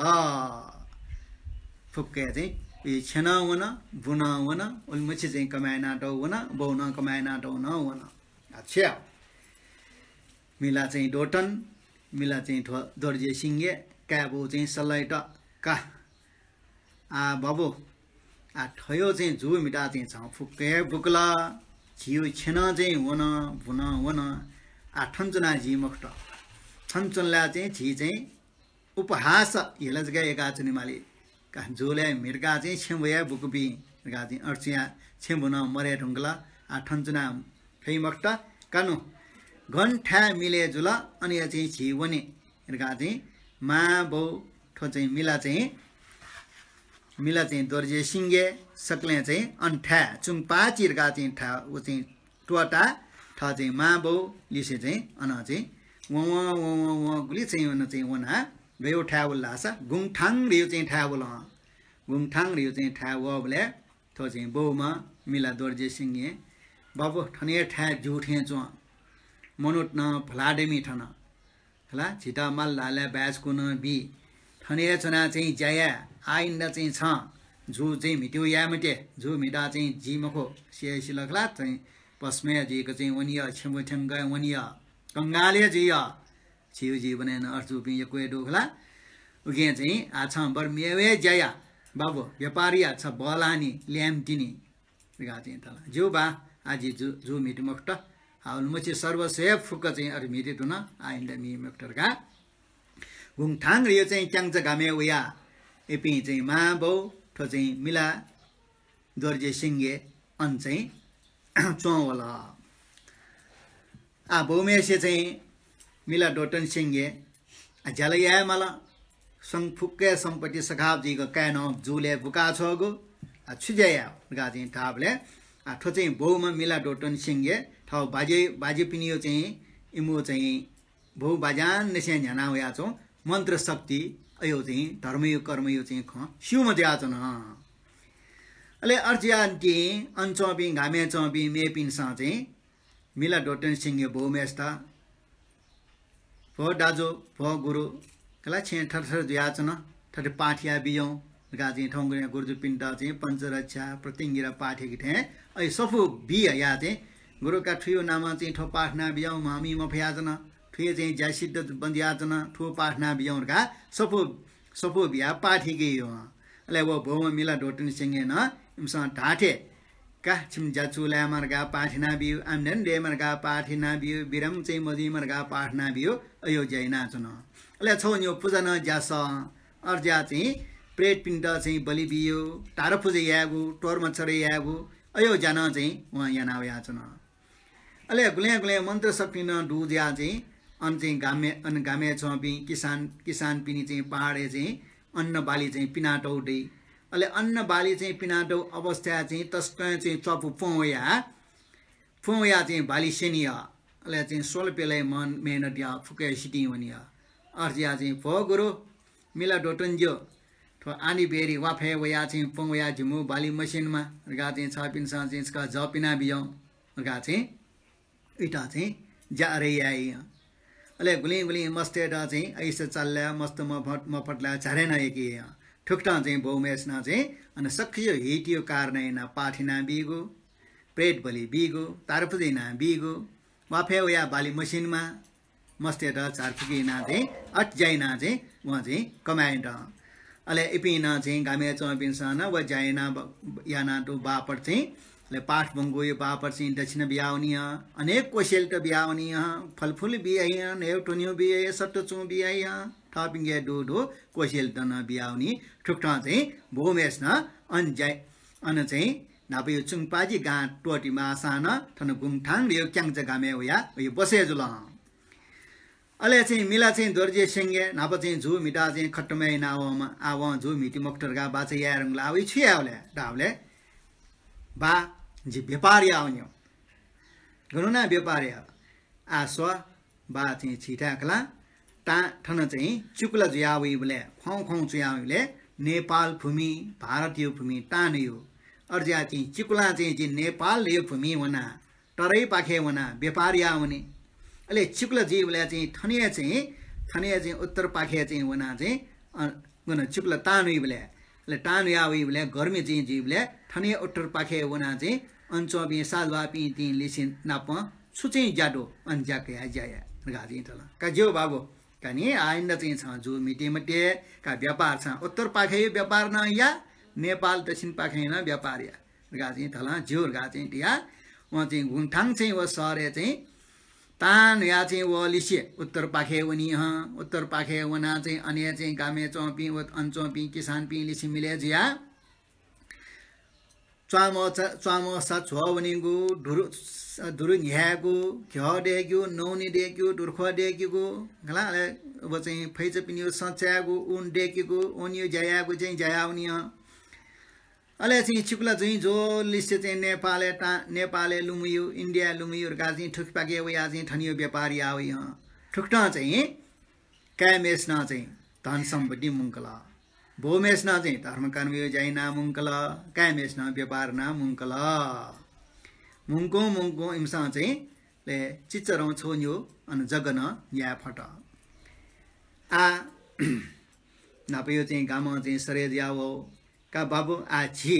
फुक्क हे चाहिँ उइ छेँ नं वन, बु नं वन, उलिमछि चाहिँ कमाय् यानातःगु वन, बौ नं कमाय् यानातःगु नं वन। अच्छा। मिला चाहिँ दोर्जें, मिला चाहिँ थ्व दोर्जे सिंहया काय् बौ चाहिँ सल्लाइत का। आ बाबु, आ थ्व चाहिँ जु म्हिताः चाहिँ छं फुक्क हे बुकल, झीगु छेँ नं चाहिँ वन, बु नं वन। आ थन च्वनाः जुइ मखुत। थन च्वनाः चाहिँ झी चाहिँ उपहास हेला जक याकाः च्वनेमाली। का जुलय् म्हितकाः चाहिँ छेँ बौ हे बुकूपिं धकाः चाहिँ अथे यानाः छेँ बौ नं मरये धुंकल। आ थन च्वनाः फइ मखुत। का नु, गन थाय् मिले जुल, अन हे चाहिँ झी वने धकाः चाहिँ मां बौ थ्व चाहिँ मिला चाहिँ, मिला चाहिँ दोर्जे सिंहं सकलें चाहिँ अन थाय् चुंगपाचि धकाः चाहिँ थाय् व चाहिँ त्वःताः थः चाहिँ मां बौ लिसे चाहिँ अन चाहिँ वं वं वं वं वं गुलि चाहिँ अन चाहिँ वनाः गय् थाय् वल धाःसा गुंगथाङ धइगु चाहिँ थाय् वल। गुंगथाङ धइगु चाहिँ थाय् वःबलय् थ्व चाहिँ बौम्ह मिला दोर्जे सिंहं, बाबु, थन हे थाय् ज्यू थें च्वं। मनूत नं भलादमि थन। हला, झीत माल धाःसा बाय् छकू नं बी। थन हे च्वनाः चाहिँ ज्या याये। आइन्दा चाहिँ छं जु चाहिँ म्हितेगु याये मते। जु म्हिताः चाहिँ जुइ मखु। सिया सिल खला, चाहिँ भस्म हे जुइक चाहिँ वनी, छेँ बौ थ्यंक वनी, कंगाल हे जुइ। छिगु जीवनय् नं अथे जूपिं यक्व हे दु खला। उकिं चाहिँ आः छं बरु मेगु हे ज्या या। बाबु, व्यापार या, छ बल्लाःनि, ल्याय्म्ह तिनि धकाः चाहिँ धाल। ज्यू बा, आः जि जु, जु म्हिते मखुत। आ उलिमछि सर्वस्व हे फुक्क चाहिँ अथे म्हिते धुन, आइन्दा म्हि मखुत धकाः गुंगथाङ धइगु चाहिँ क्यांचा गामय् वयाः इपिं चाहिँ मां बौ थ्व चाहिँ मिला दोर्जे सिंह अन चाहिँ च्वं वल। आ बौम्हेसे चाहिँ मिला दोर्जे सिंह, आ ज्या ला याये माल, सं फुक्क हे सम्पत्ति सखाप जुइक काय् नं जुलय् बुका छ्वःगु, आ छु ज्या याये धकाः चाहिँ धाःबलय् आ थ्व चाहिँ बौम्ह मिला दोर्जे सिंह थः बाज्या, बाज्यापिनिगु चाहिँ इमिगु चाहिँ बौ बाज्यांनिसें न्ह्याना वयाच्वंगु मन्त्र शक्ति, अयो चाहिँ धर्मयो कर्मयो चाहिँ खँ स्यूम्ह जुयाच्वन। अले अथे जुयाः निंतिं अन च्वंपिं गामय् च्वंपिं मेपिन्सं चाहिँ मिला दोर्जे सिंहया बौम्हेसित, भो दाजु, भो गुरु, कला छेँ थरथर जुयाच्वन, थथे पाठ याये बिज्याहुँ धकाः चाहिँ थौंकन्हय् गुरुजुपिन्त चाहिँ पञ्चरक्षा, प्रतिज्ञा पाठ याके थें अय् सफू बी हयाः चाहिँ गुरु का थुयो नामं चाहिँ थ्व पाठ याना बिज्याहुँ, म्वाःमि मफयाच्वन, थुयो चाहिँ ज्या सिद्ध बन्द जुयाच्वन, थ्व पाठ याना बिज्याहुँ धकाः सफू, सफू बियाः पाठ याके यः। अले व बौम्ह मिला दोर्जे सिंहं नं इमिसं धाःथें का छिमि ज्या चूलायेमा धकाः पाठ याना बिउ, आम्दानी दयेमा धकाः पाठ याना बिउ, बिरामी चाहिँ मजुइमा धकाः पाठ याना बिउ, अयो ज्या यानाच्वन। अले छगू निगू पुजा नं ज्यासः, अथे जुयाः चाहिँ प्रेतपिन्त चाहिँ बलि बिउ, तारा पुजा यायेगु, तोर्मा चढे यायेगु, अयो ज्या नं चाहिँ वं याना वयाच्वन। अले गुलें गुलें मन्त्र शक्ति नं दु जुयाः चाहिँ अन चाहिँ गामय्, अन गामय् च्वंपिं किसान, किसानपिनि चाहिँ पहाडय् चाहिँ अन्न बाली चाहिँ पिनातौ दइ। अले अन्न बाली चाहिँ पिनातौ अवस्थाय् चाहिँ तसकं चाहिँ च्वापु प्वँ वयाः, प्वँ वयाः चाहिँ बाली स्यनी हः। अले चाहिँ स्वल्प बेलय् मन मेहनत याः फुक्क सितिं वनी हः। अथे जुयाः चाहिँ भो गुरु, मिला द्वतन ज्यू, थ्व आनी बेरी वाफय् वयाः चाहिँ प्वँ वयाः जिमु बाली मस्यनेमा धकाः चाहिँ छपिन्सं चाहिँ छकः जः पिना बिज्याहुँ धकाः चाहिँ इमित चाहिँ ज्या अरही याइ। अले गुलिं गुलिं मस्तय्त चाहिँ अइसा चाल लाय्, मस्त मफत, मफत लाय् झारे नं यके। थुकथं चाहिँ बौम्हेसिनं चाहिँ अन सकसिया हितयो कारणय् यानाः पाठ याना बीगु, प्रेत बलि बीगु, तारपुजा याना बीगु, वाफय् वयाः बाली मस्यनेमा, मस्तय्त झारफुकी यानाः चाहिँ अथे ज्या यानाः चाहिँ वं चाहिँ कमाय् यात। अले इपिं नं चाहिँ गामय् च्वंपिन्सं नं व ज्या याना ब-, यानातःगु बापत चाहिँ, अले पाठ ब्वंगूया बापत चाहिँ दक्षिणा बियावनी हं, अनेक कोसेलित बियावनी हं, फलफुल बियाइ हं, न्हय्‌गू त्वन्हु बियाइ हं, सत्तुचुं बियाइ हं, थःपिंके दुगु दुगु कोसेलित नं बियावनी। थुकथं चाहिँ बौम्हेसिनं अन ज्या, अन चाहिँ न्हापाया चुंगपाजी गां त्वःति माःसां नं थन गुंगथांगु क्यांचा गामय् वयाः वइ बसय् जुल हं। अले चाहिँ मिला चाहिँ दोर्जे स्यंगय् न्हापा चाहिँ जू म्हिताः चाहिँ खतम यानावःम्ह, आः वं जू म्हिती मखुत धकाः बाचा याये धुंकल। आः वइ छु यायेगु ले धाःबलय्, बा, जि व्यापार यावनी। गन वनाः व्यापार याये? आः स्व, बा चाहिँ छिथाय् खला, तां थन चाहिँ चिकुला जुया वइबलय्, ख्वाउँ ख्वाउँ च्वया वइबलय् नेपाल भूमि, भारतयो भूमि तां नयो। अथे जुयाः चाहिँ चिकुलां चाहिँ जि नेपालयो भूमि वनाः तराईपाखे वनाः व्यापार यावने। अले चिकुला जुइबलय् चाहिँ थनया चाहिँ, थनया चाहिँ उत्तरपाखे चाहिँ वनाः चाहिँ, अ, गन चिकुला तां वइबलय्, अले तां वया वइबलय् गर्मी चाहिँ जुइबलय् थनया उत्तरपाखे वनाः चाहिँ अन च्वंपिं साधुवापिं तिं लिसे नाप छु चाहिँ ज्या दु, अन ज्या कयाः ज्या या धकाः चाहिँ थल। का ज्यू बाबु, का नि आइन्दा चाहिँ छं जू म्हिती मते, का व्यापार छं उत्तरपाखेयो व्यापार नं या, नेपाल दक्षिणपाखें नं व्यापार या धकाः चाहिँ थल। ज्यू धकाः चाहिँ धया। वं चाहिँ गुंगथांग चाहिँ व शहरय् चाहिँ तां न्हुया चाहिँ व लिसे उत्तरपाखे वनी हं। उत्तरपाखे वनाः चाहिँ अन चाहिँ गामय् च्वंपिं व अन च्वंपिं किसानपिं लिसे मिले जुया च्वामसा, च्वामसा झ्वः वनीगु, दुरु, दुरु न्ह्यायेगु, घ्यः दयेकेगु, नौनी दयेकेगु, दुर्ख्वः दयेकेगु, खला, अले व चाहिँ फैचापिनिगु सँ चायेगु, ऊन दयेकेगु, ऊनयो ज्या यायेगु चाहिँ ज्या यावनी हं। अले चाहिँ चिकुला जुइ ज्वलिसे चाहिँ नेपालय् ता-, नेपालय् लुमयु, इन्डियाय् लुमयु धकाः चाहिँ थुकिपाखे वयाः चाहिँ थनयो व्यापार यावइ हं। थुकथं चाहिँ काय्‌म्हेसिनं चाहिँ धन सम्पत्ति मुंकल। बौम्हेसिनं चाहिँ धर्मकर्मयो ज्या याना मुंकल। काय्‌म्हेसिनं व्यापार याना मुंकल। मुंकुं मुंकुं इमिसं चाहिँ ले चिच्चरं छ्वन्यु अन जग्गा नं न्याये फत। आः न्हापायो चाहिँ गामं चाहिँ सरे जुया वः। का बाबु, आः झी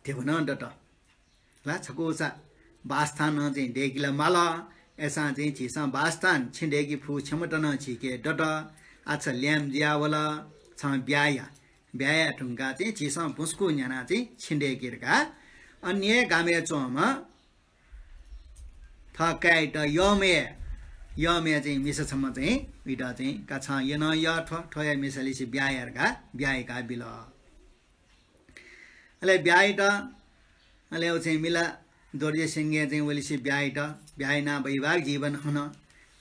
ध्यबा नं दत। ला छकूचा बासस्थानं चाहिँ दय्‌के ला माल। अय्‌सां चाहिँ झीसं बासस्थान छेँ दय्‌के फु क्षमता नं झीके दत। आः छ ल्याय्म्ह जुया वल, छं ब्याहा या। ब्याहा याये धुंकाः चाहिँ झीसं बुँसकू न्यानाः चाहिँ छेँ दय्‌के धकाः। अन हे गामय् च्वंम्ह थः काय्‌यात यःम्हय्, यःम्हय् चाहिँ मिसा छम्ह चाहिँ वइत चाहिँ का छं यँ नं यः थ्व, थ्वया मिसालिसे ब्याहा या धकाः ब्याहा याकाः बिल। अले ब्याहा यात, अले व चाहिँ मिला दोर्जे सिंहं चाहिँ वलिसे ब्याहा यात, ब्याहा यानाः वैवाहिक जीवन हन।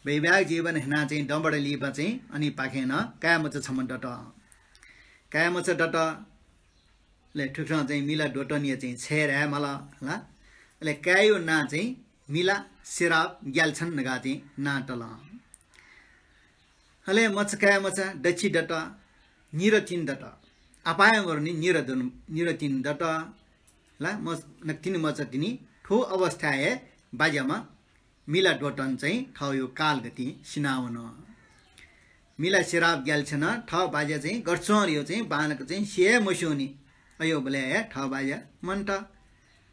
वैवाहिक जीवन हनाः चाहिँ दँबड लिपा चाहिँ अनिपाखें नं काय्‌मचा छम्ह दत। काय्‌मचा दत, अले थुकथं चाहिँ मिला द्वतनया चाहिँ छय् धाये माल ला। अले काय्‌यो नां चाहिँ मिला सिराप ग्याल्छन धकाः चाहिँ नां तल। अले मचा काय्‌मचा दच्छि दत, निर तिनि दत। आपायं वरनि निर दन, निर तिनि दत। ला म-, न तिनि मचा तिनि। थ्व अवस्थाय् हे बाज्याम्ह मिला द्वतन चाहिँ थःयो कालगतिं सिनावन। मिला सिराप ग्याल्छनं थः बाज्या चाहिँ गथे च्वं धयो चाहिँ बांलाक चाहिँ सिये मस्यूनि। अयोबलय् हे थः बाज्या मन्त।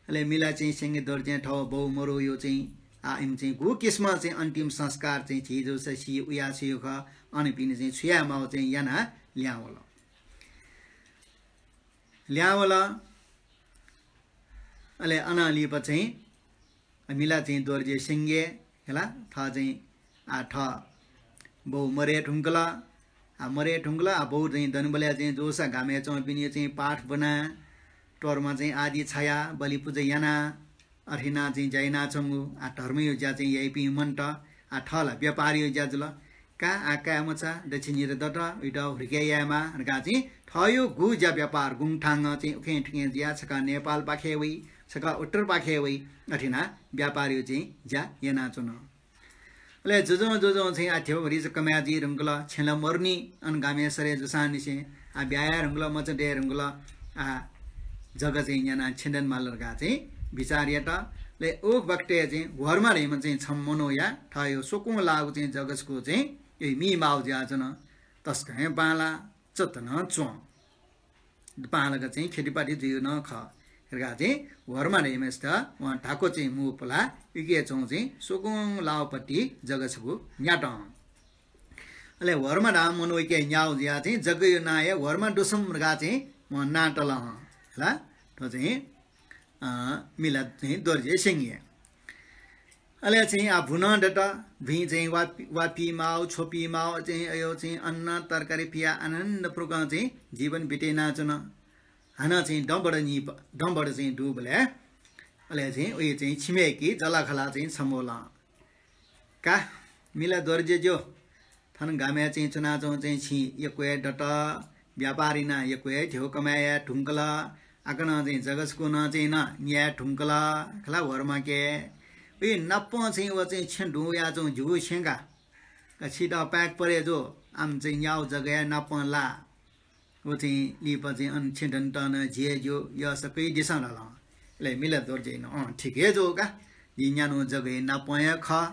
अले मिला चाहिँ स्यंगय् दोर्जें थः बौ मरुयो चाहिँ आः इमि चाहिँ गु किसिमं चाहिँ अन्तिम संस्कार चाहिँ झी जूसा सी उया सी खः, अन पिने चाहिँ छु याये माःगु चाहिँ यानाः ल्याहां वल। ल्याहां वल। अले अनं लिपा चाहिँ मिला चाहिँ दोर्जे स्यंगय् हला, थः चाहिँ आः थः बौ मरे धुंकल। आः मरे धुंकल, आः बौ चाहिँ दनिबलय् चाहिँ जूसा गामय् च्वंपिनि चाहिँ पाठ ब्वना, तोर्मा चाहिँ आदि छाया बलि पुजा याना, अथे याना चाहिँ ज्या यानाच्वंगु, आ, धर्मयो ज्या चाहिँ याइपिं मन्त, आ, थः ला व्यापारयो ज्या जुल। का, आ, काय् मचा, दच्छिन निद्रा दत, उइत हुर्के यायेमाः धकाः चाहिँ थःयो गु ज्या व्यापार गुंथांगः चाहिँ उखें थुखें जुया, छकः नेपालपाखे वइ, छकः उत्तरपाखे वइ, अथे याना व्यापारयो चाहिँ ज्या यानाच्वन। अले जुजुं जुजुं चाहिँ आ थ्यंभरि जक कमाय् जुइ धुंकल, छेँ ला मरुनि, अन गामय् सरे जूसांनिसें आ ब्याहा याये धुंकल, मचा दये धुंकल, आ जग चाहिँ न्यानाः छेँ दने माल धकाः चाहिँ बिचार यात। अले उ बखतय् चाहिँ वर्मा धइम्ह चाहिँ छम्ह मनूया थःयो स्वकुं लाःगु चाहिँ जग छकू चाहिँ इ मीमाःगु जुयाच्वन। तसकं हे बांलाः, चत नं च्वं। बांलाक चाहिँ खेतीपाती जुइगु नं खः। धकाः चाहिँ वर्मा धइम्हसित वं धाक्व चाहिँ मू पुलाः उके च्वंगु चाहिँ स्वकुं लाःगुपट्टि जग छकू न्यात। अले वर्मा धाःम्ह मनू उके न्याःगु जुयाः चाहिँ जगयो नां हे वर्मा दुसुम धकाः चाहिँ वं नां तल हं। हला, थ्व चाहिँ, अ, मिला चाहिँ दोर्जे सिंह हे। अले चाहिँ आ भुं नं दत, भुइँ चाहिँ वापि-, वापीमाःगु, छ्वपीमाःगु चाहिँ अयो चाहिँ अन्न तरकारी पियाः आनन्दपूर्वकं चाहिँ जीवन बिते यानाच्वन। हानं चाहिँ दँबड नि-, दँबड चाहिँ दुबलय् अले चाहिँ उइ चाहिँ छिमेकी जःलाखःला चाहिँ छम्ह वल। का, मिला दोर्जेज्यू, थन गामय् चाहिँ च्वनाच्वंगु चाहिँ छिं यक्व हे दत, व्यापार यानाः यक्व हे ध्यबा कमाय् याये धुंकल, आकनं चाहिँ जग छकू नं चाहिँ नं न्याये धुंकल, खला वर्माके। उइ नापं चाहिँ व चाहिँ छेँ दुं वयाच्वंगु जिगु छेँ का। का छित पाय्क परे जू, आम चाहिँ न्याःगु जगय् नापं ला। व चाहिँ लिपा चाहिँ अन छेँ दनेत नं झी हे ज्यू, यःसा कयादिसँ धाल। अले मिला दोर्जें नं, अँ, ठीक हे जू का, जि न्यान्हु जगय् नापं हे खः।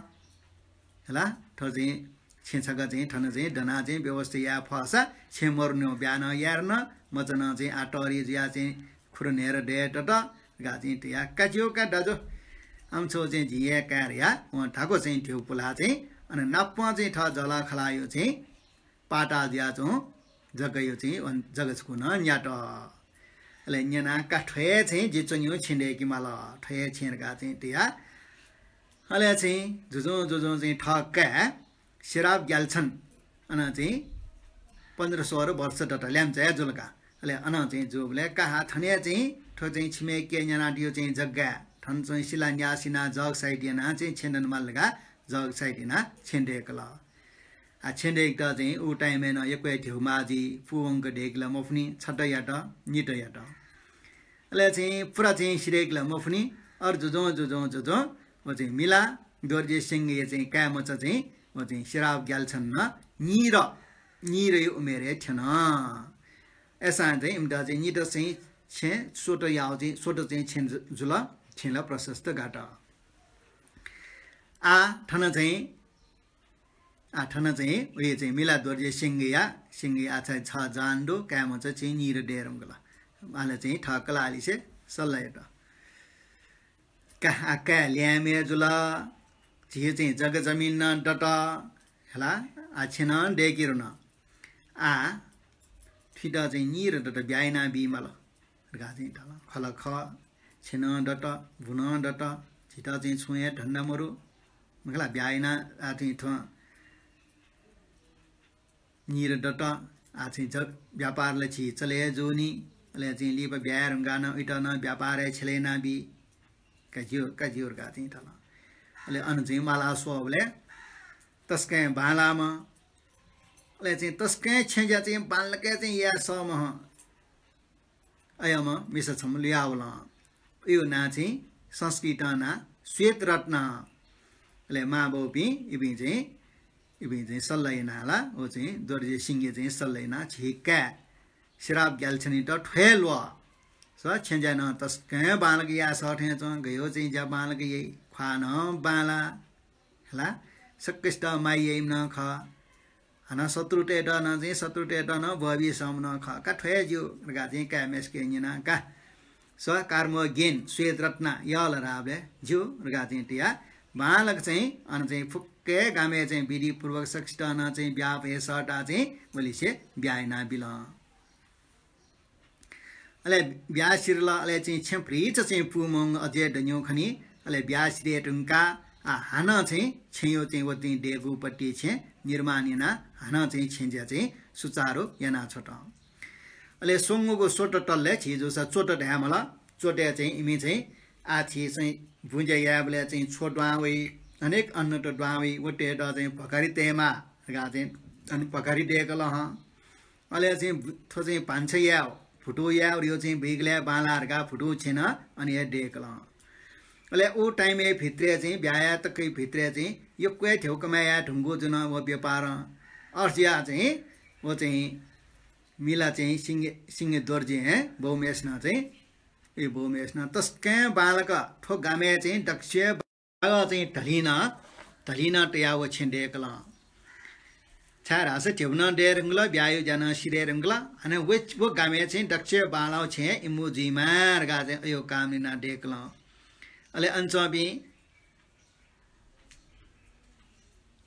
हला, थ्व चाहिँ छेँ छकः चाहिँ थन चाहिँ दनाः चाहिँ व्यवस्था याये फःसा छेँ मरुनि, ब्याहा नं याये धुन, मचा नं चाहिँ आ तःरि जुयाः चाहिँ खुर न्हय्‌दँ दये दत धकाः चाहिँ तया। का ज्यू का दाजु, आम छगू चाहिँ जिं हे काये धया वं धाक्व चाहिँ ध्यबा पुलाः चाहिँ अन नापं चाहिँ थः जःलाखःलायो चाहिँ पाता जुयाच्वंगु जगयो चाहिँ अन जग छकू नं न्यात। अले न्यनाः का थ्व हे छेँ जि च्वनीगु छेँ दय्‌के माल, थ्व हे छेँ धकाः चाहिँ तया। अले चाहिँ जुजुं जुजुं चाहिँ थः काय् सिराब ग्याल्छन अन चाहिँ पन्ध्र सोह्र वर्ष दत, ल्याय्‌म्ह हे जुल का। अले अन चाहिँ जूबलय् का हा थन हे चाहिँ थ्व चाहिँ छिमेके न्यानादियो चाहिँ जग्गाय् थन चाहिँ शिलान्यास यानाः जग साइत यानाः चाहिँ छेँ दने माल धकाः जग साइत यानाः छेँ दय्‌कल। आ, छेँ दय्‌केत चाहिँ उ time-य् नं यक्व हे ध्यबा माः जुइ, पूवंक दय्‌के ला मफुनि, छता यात, निता यात। अले चाहिँ पुरा चाहिँ सिधय्‌के ला मफुनि, अले जुजुं जुजुं जुजुं व चाहिँ मिला दोर्जे सिंहया चाहिँ काय् मचा चाहिँ व चाहिँ सिराब ग्याल्छन नं निदँ, निदँया उमेरय् थ्यन। अय्‌सां चाहिँ इमित चाहिँ निदँ चाहिँ छेँ स्वत याः चाहिँ, स्वत चाहिँ छेँ जु-, जुल, छेँ ला प्रशस्त गात। आ, थन चाहिँ आ, थन चाहिँ उइ चाहिँ मिला दोर्जे सिंहया, सिंहया आ चाहिँ छ जहान दु, काय् मचा चाहिँ निदँ दये धुंकल। अले चाहिँ थः कलाःलिसे सल्लाह यात। का, आ, काय् ल्याय्‌म्ह हे जुल, झी चाहिँ जग्गा जमिन नं दत, हला, आ, छेँ नं दय्‌के धुन। आ, छित चाहिँ निदँ दत, ब्याहा यानाबी माल धकाः चाहिँ धाल। खः ला खः, छेँ नं दत, भुं नं दत, झीत चाहिँ छुं हे धन्दा मरु। मखु ला, ब्याहा यानाः आ चाहिँ थ्व निदँ दत, आ चाहिँ जग व्यापार ला झी चले हे जूनि। अले चाहिँ लिपा ब्याहा याये धुंकाः नं उइत नं व्यापारय् छ्यले यानाबी। का ज्यू, का ज्यू धकाः चाहिँ धाल। अले अन चाहिँ मालाः स्वःबलय् तसकं बांलाःम्ह, अले चाहिँ तसकं छेँज्या चाहिँ बांलाक चाहिँ याये सःम्ह अय्‌म्ह मिसा छम्ह लुयावल। उयो नां चाहिँ संस्कृतं नां श्वेतरत्न। अले मांबौपिं इपिं चाहिँ, इपिं चाहिँ सल्लाह यानाः ला व चाहिँ दोर्जे सिंहया चाहिँ सल्लाह यानाः झी काय् सिराब ग्याल्छनयात थ्व हे ल्वः। स छेँज्या नं तसकं बांलाक याये सः थें च्वं, गयो चाहिँ ज्या बांलाक याइ, ख्वाः नं बांलाः। हला, सकसित माया याइम्ह नं खः। हानं शत्रुतय्‌त नं चाहिँ, शत्रुतय्‌त नं ब्वःबी सःम्ह नं खः। का थ्व हे ज्यू धकाः चाहिँ काय् मेसके न्यना का। स कार्मो गेन श्वेत रत्न यल राबले ज्यू धकाः चाहिँ तया। बांलाक चाहिँ अन चाहिँ फुक्क हे गामय् चाहिँ विधिपूर्वक सकसित नं चाहिँ ब्याहा भए सःता चाहिँ वलिसे ब्याहा याना बिल। अले ब्याहा सिधल, अले चाहिँ छेँ भ्रिच चाहिँ पूमंग अझै दन्यु खनी। अले ब्याहा सिधये धुंका, आ, हानं चाहिँ छेँयो चाहिँ व चाहिँ देगुपट्टि छेँ निर्माण याना हानं चाहिँ छेँज्या चाहिँ सुचारु याना छ्वत। अले स्वंगूगु स्वत तलय् झी जूसा चोट धायेमाल। चोटय् चाहिँ इमि चाहिँ आः झी चाहिँ बुँज्या यायेबलय् चाहिँ छ्व दुहां वइ, अनेक अन्नत दुहां वइ, वतय्‌त चाहिँ भकारी तयेमाः धकाः चाहिँ अन भकारी दय्‌कल हं। अले चाहिँ बु-, थ्व चाहिँ भान्सा याये, भुतु याये धयो चाहिँ बुइकलय् बांलाः धकाः भुतु छेँ नं अन हे दय्‌कल हं। अले उ time-य् भित्रय् चाहिँ ब्याहा याये तक भित्रय् चाहिँ यक्व हे धेउ कमाय् याये धुंकूगु जुल व व्यापारं। अथे जुयाः चाहिँ व चाहिँ मिला चाहिँ सिंह, सिंह दोर्जे हे बौम्हेसिनं चाहिँ, ए बौम्हेसिनं तसकं बांलाक थ्व गामय् चाहिँ दक्वसिबय् बांलाक चाहिँ धलिं नं, धलिं नं तयाः व छेँ दय्‌कल हं। छाय्‌धाःसा धेउ नं दये धुंकल, ब्याहाया ज्या नं सिधये धुंकल। अले व, व गामय् चाहिँ दक्वसिबय् बांलाःगु छेँ इमिगु जुइमाः धकाः चाहिँ अय् काम यानाः दय्‌कल हं। अले अन च्वंपिं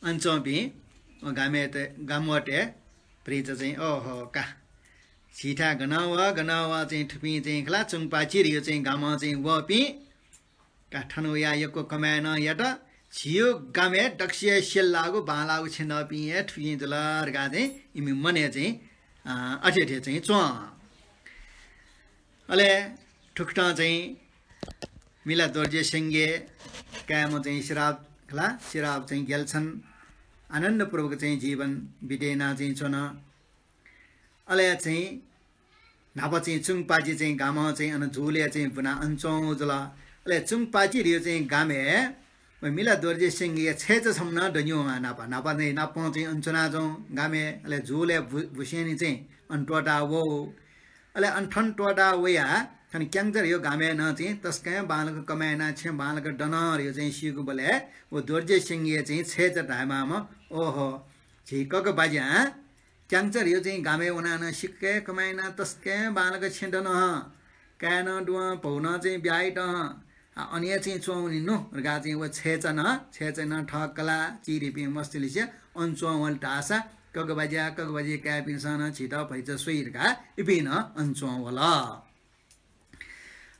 अन च्वंपिं गामय् त-, गामवतय् भतिचा चाहिँ, ओहो का, झीथाय् गनं वः, गनं वः चाहिँ थुपिं चाहिँ खला चुंगपाचि धयो चाहिँ गामं चाहिँ वःपिं का, थन वयाः यक्व कमाय् नं यात, झीगु गामय् दक्वसिबय् स्यल्लाःगु बांलाःगु छेँ दःपिं हे थुपिं जुल धकाः चाहिँ इमि मनय् चाहिँ, अ, अथे अथे चाहिँ च्वं। अले थुकथं चाहिँ मिला दोर्जे सिंहया काय्‌म्ह चाहिँ सिराब खला, सिराब चाहिँ ग्याल्छन आनन्दपूर्वक चाहिँ जीवन बिते यानाः चाहिँ च्वन। अले चाहिँ न्हापा चाहिँ चुंगपाचि चाहिँ गामं चाहिँ अन जुलय् चाहिँ बुनाः अन च्वंगु जुल। अले चुंगपाचि धयो चाहिँ गामय् व मिला दोर्जे सिंहया छय्‌चा छम्ह नं दन्यू हं न्हापा। न्हापा चाहिँ नापं चाहिँ अन च्वनाच्वं गामय्। अले जुलय् बु-, बुसेंनि चाहिँ अन त्वःताः वः। अले अन थन त्वःताः वयाः थन क्याङ्चा धयो गामय् नं चाहिँ तसकं बांलाक कमाय् यानाः छेँ बांलाक दन धयो चाहिँ सीगु बलय् व दोर्जे सिंहया चाहिँ छय्‌चा धायेमाःम्ह, ओहो, झी ककाबाज्यां क्याङ्चा धयो चाहिँ गामय् वनाः नं सिक्क हे कमाय् यानाः तसकं बांलाक छेँ दन हं। काय् नं दु हं, भौ नं चाहिँ ब्याहा यात हं। आ, अन हे चाहिँ च्वंवनी नु धकाः चाहिँ व छय्‌चा नं, छय्‌चा नं थः कलाः चिरिपिं मस्तुलिसे अन च्वंवल धाःसा ककाबाज्या, ककाबाज्या काय्‌पिन्सं नं झीत भतिचा स्वइ धकाः इपिं नं अन च्वंवल।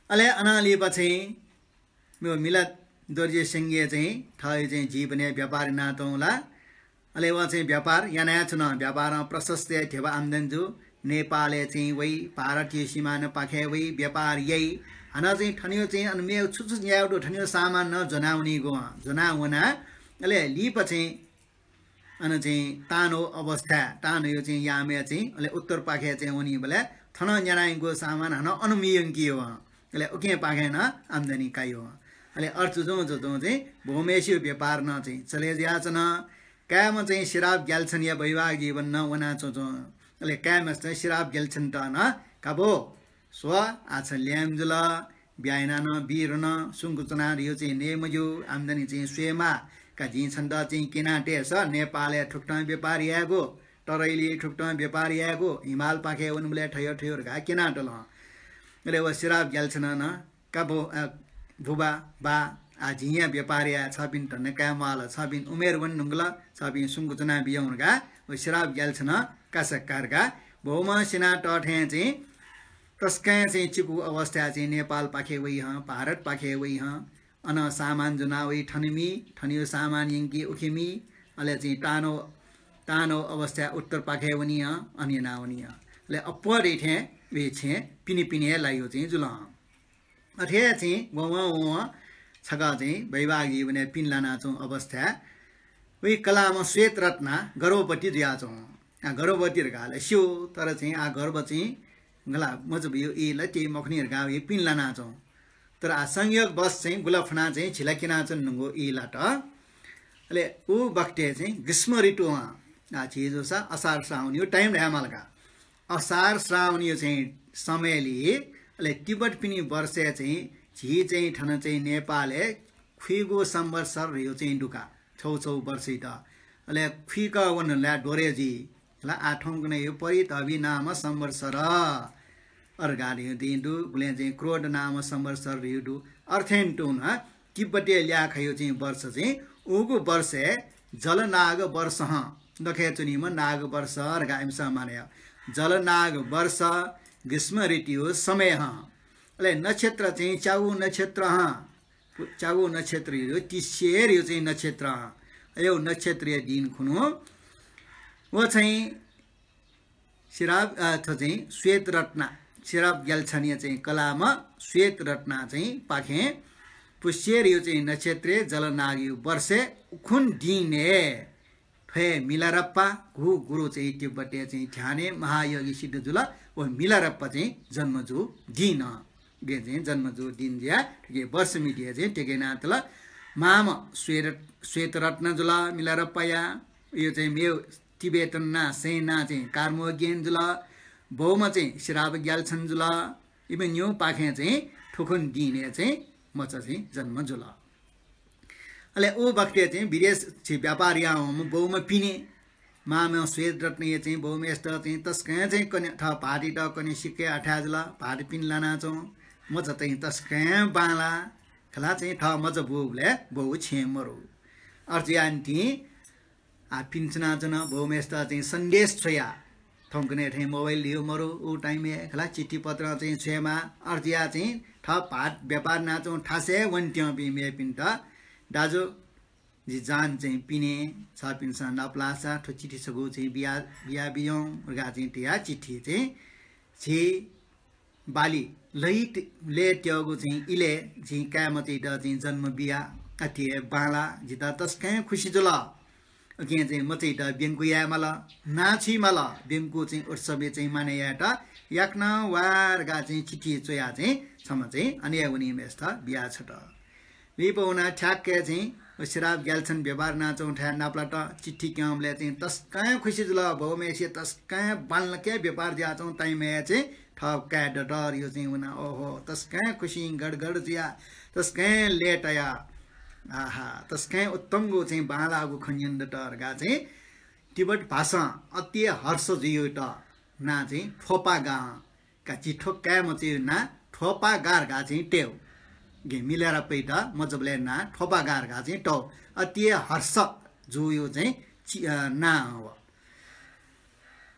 अले अनं लिपा चाहिँ मिला दोर्जे सिंहया चाहिँ थःगु चाहिँ जीवनय् व्यापार यानाच्वंगु ला। अले वं चाहिँ व्यापार याना हे च्वन। व्यापारं प्रशस्त हे धेबा आम्दानी जू। नेपालय् चाहिँ वइ, भारतया सिमानापाखे वइ, व्यापार याइ। हानं चाहिँ थनया चाहिँ अन मेगु छु छु यायेगु दु, थनया सामान नं ज्वनावनीगु हं। ज्वनाः वनाः अले लिपा चाहिँ अन चाहिँ तांनौ अवस्था, तांनौ चाहिँ यामय् चाहिँ अले उत्तरपाखे चाहिँ वनीबलय् थनं न्यानाइगु सामान हानं अन मि यंकी हं। अले उखेंपाखें नं आम्दानी काइ हं। अले अथे जुजुं जुजुं चाहिँ बौम्हेसिगु व्यापार नं चाहिँ चले जुयाच्वन। काय्‌म्ह चाहिँ सिराब ग्याल्छनया वैवाहिक जीवन नं वनाच्वंच्वं। अले काय्‌म्हेसित सिराब ग्याल्छनत नं, का भो, स्व, आः छ ल्याय्म्ह जुल, ब्याहा यानाः नं बी धुन, सुंक च्वनाः धयो चाहिँ नये मज्यू, आम्दानी चाहिँ स्वयेमाः। का जिं छन्त चाहिँ क्यनातये सँ, नेपालय् थुकथं व्यापार यायेगु, तरैली थुकथं व्यापार यायेगु, हिमालपाखे वनेबलय् थयो थयो धकाः क्यनातल हं। अले व सिराब ग्याल्छनं नं, का भो, अ, बुबा, बा, आः जिं हे व्यापार याये, छपिं धन्दा काये म्वाल, छपिं उमेर वने धुंकल, छपिं सुंक च्वना बिज्याहुँ धकाः व सिराब ग्याल्छनं कासा कारका बौम्ह सिना तःथें चाहिँ तसकं चाहिँ चिकु अवस्थाय् चाहिँ नेपालपाखे वइ हं, भारतपाखे वइ हं। अन सामान ज्वना वइ, थन मि, थनया सामान यंकी उखे मि। अले चाहिँ तांनौ, तांनौ अवस्थाय् उत्तरपाखे वनी हं, अन याना वनी हं। अले अप्वः दइथें वइ छेँ पिने पिने हे लाइगु चाहिँ जुल हं। अथे हे चाहिँ वं वं वं वं छकः चाहिँ वैवाहिक जीवनय् पिने लानाच्वंगु अवस्थाय् वइ कलाःम्ह श्वेतरत्ना गर्भवती जुयाच्वं। आः गर्भवती धकाः ला स्यू, तर चाहिँ आः गर्भ चाहिँ गला मजू बियु ई ला त्य मखुनि धकाः वइ पिने लानाच्वं। तर आः संयोगवश चाहिँ गुलफुना चाहिँ झिला क्यनाच्वने धुंगु ई लात। अले उ बखतय् चाहिँ ग्रीष्म ऋतु हं। आः झी जूसा असार श्रावणया time धायेमाल का। असार श्रावणया चाहिँ समयलय्, अले तिब्बतपिनि वर्षय् चाहिँ झी चाहिँ थन चाहिँ नेपालय् खुइगू संवत्सर धयो चाहिँ दु का, छौ छौ वर्षयात। अले खुइक वन ला द्वरे जुइ ला, आः थौंकन्हय् परितवि नाम संवत्सर धकाः धयो दिं दु, गुलें चाहिँ क्रोध नाम संवत्सर धयो दु। अथें तुं नं तिब्बतय् ल्याखयु चाहिँ वर्ष चाहिँ उगु वर्षय् जलनाग वर्ष हं, नखय् च्वनीम्ह नाग वर्ष धकाः इमिसं मानय्। जलनाग वर्ष, ग्रीष्म ऋतुया समय हं। अले नक्षत्र चाहिँ च्यागू नक्षत्र हं। च्यागू नक्षत्रयु तिस्सेरयु चाहिँ नक्षत्र हं। अय् नक्षत्रया दिं खुन्हु व चाहिँ श्राप, अ, थ्व चाहिँ श्वेत रत्ना, श्राप ग्याल्छनया चाहिँ कलाःम्ह श्वेत रत्ना चाहिँ पाखें पुष्येरयु चाहिँ नक्षत्रे जलनागयु वर्षे उखुन्हु दिने थ्व हे मिलारप्पा घु गुरु चाहिँ तिब्बतय् चाहिँ ध्यानय् महायोगी सिद्ध जुल। व मिलारप्पा चाहिँ जन्म जू दिं नं, गय् चाहिँ जन्म जू दिं जुयाः थुकी वर्ष मिति हे चाहिँ तेके यानातल। मांम्ह श्वेत, श्वेत रत्न जुल मिलारप्पाया। यो चाहिँ मेव तिबेटन नां, सैं नां चाहिँ कार्मोग्यन जुल। बौम्ह चाहिँ श्राप ग्याल्छन जुल। इमि न्यू पाखें चाहिँ थुखुन्हु दिने चाहिँ मचा चाहिँ जन्म जुल। अले उ बखतय् चाहिँ विदेश झी व्यापार यावंम्ह बौम्ह पिने, मांम्ह श्वेत रत्नया चाहिँ बौम्हय्‌सित चाहिँ तसकं चाहिँ कन्हय्, थः भाःतयात कन्हय् सिक्क याये थाय् जुल। भाःत पिने लानाच्वं। मचा चाहिँ तसकं बांलाः। खला चाहिँ थः मचा बूबलय् बौ छेँय् मरु। अथे जुयाः निंतिं आ, पिने च्वनाच्वन, बौम्हय्‌सित चाहिँ सन्देश छ्वया। थौंकन्हय् थें मोबाइल धियो मरु, उ time-य् खला चिठी पत्र चाहिँ छ्वयेमाः। अथे जुयाः चाहिँ थः भाःत व्यापार यानाच्वंगु थासय् वनेत्यंपिं मेपिन्त, दाजु, जि जान चाहिँ पिने, छपिन्सं नापलाःसा थ्व चिठी छगू चाहिँ बिया, बिया बियौं धकाः चाहिँ धयाः चिठी चाहिँ झी बाली लय्, लय् त्यःगु चाहिँ इलय् झी काय् मचायात चाहिँ जन्म बिया। अथे हे बांलाः, जितः तसकं खुसी जुल। उकिं चाहिँ मचायात ब्यंकु याये माल, नां छुइ माल, ब्यंकु चाहिँ उत्सवय् चाहिँ माने यायेत याकनं वा धकाः चाहिँ चिठी च्वयाः चाहिँ छम्ह चाहिँ अन हे वनीम्हय्‌सित बिया छ्वत। लिपा वनाः ठ्याक्क चाहिँ व श्राप ग्याल्छन व्यापार यानाच्वंगु थाय् नापलात। चिठी क्यंबलय् चाहिँ तसकं खुसी जुल। बौम्हय्‌सिया तसकं बांलाक व्यापार जुयाच्वंगु time-य् चाहिँ थः काय् daughter-यु चाहिँ वनाः, ओहो, तसकं खुसिं गडगड जुयाः, तसकं लय् तयाः, आहा, तसकं उत्तमगु चाहिँ बांलाःगु खँ न्यन daughter धकाः चाहिँ तिब्बत भाषां अति हर्ष जुयात नां चाहिँ थ्वपागा का, झी थ्व काय् मचाया नां थ्वपागा धकाः चाहिँ तयेगु। गय् मिलारप्पायात मचाबलय् नां थ्वपागा धकाः चाहिँ तःगु। अति हर्ष जुयागु चाहिँ चि-, अ, नां व।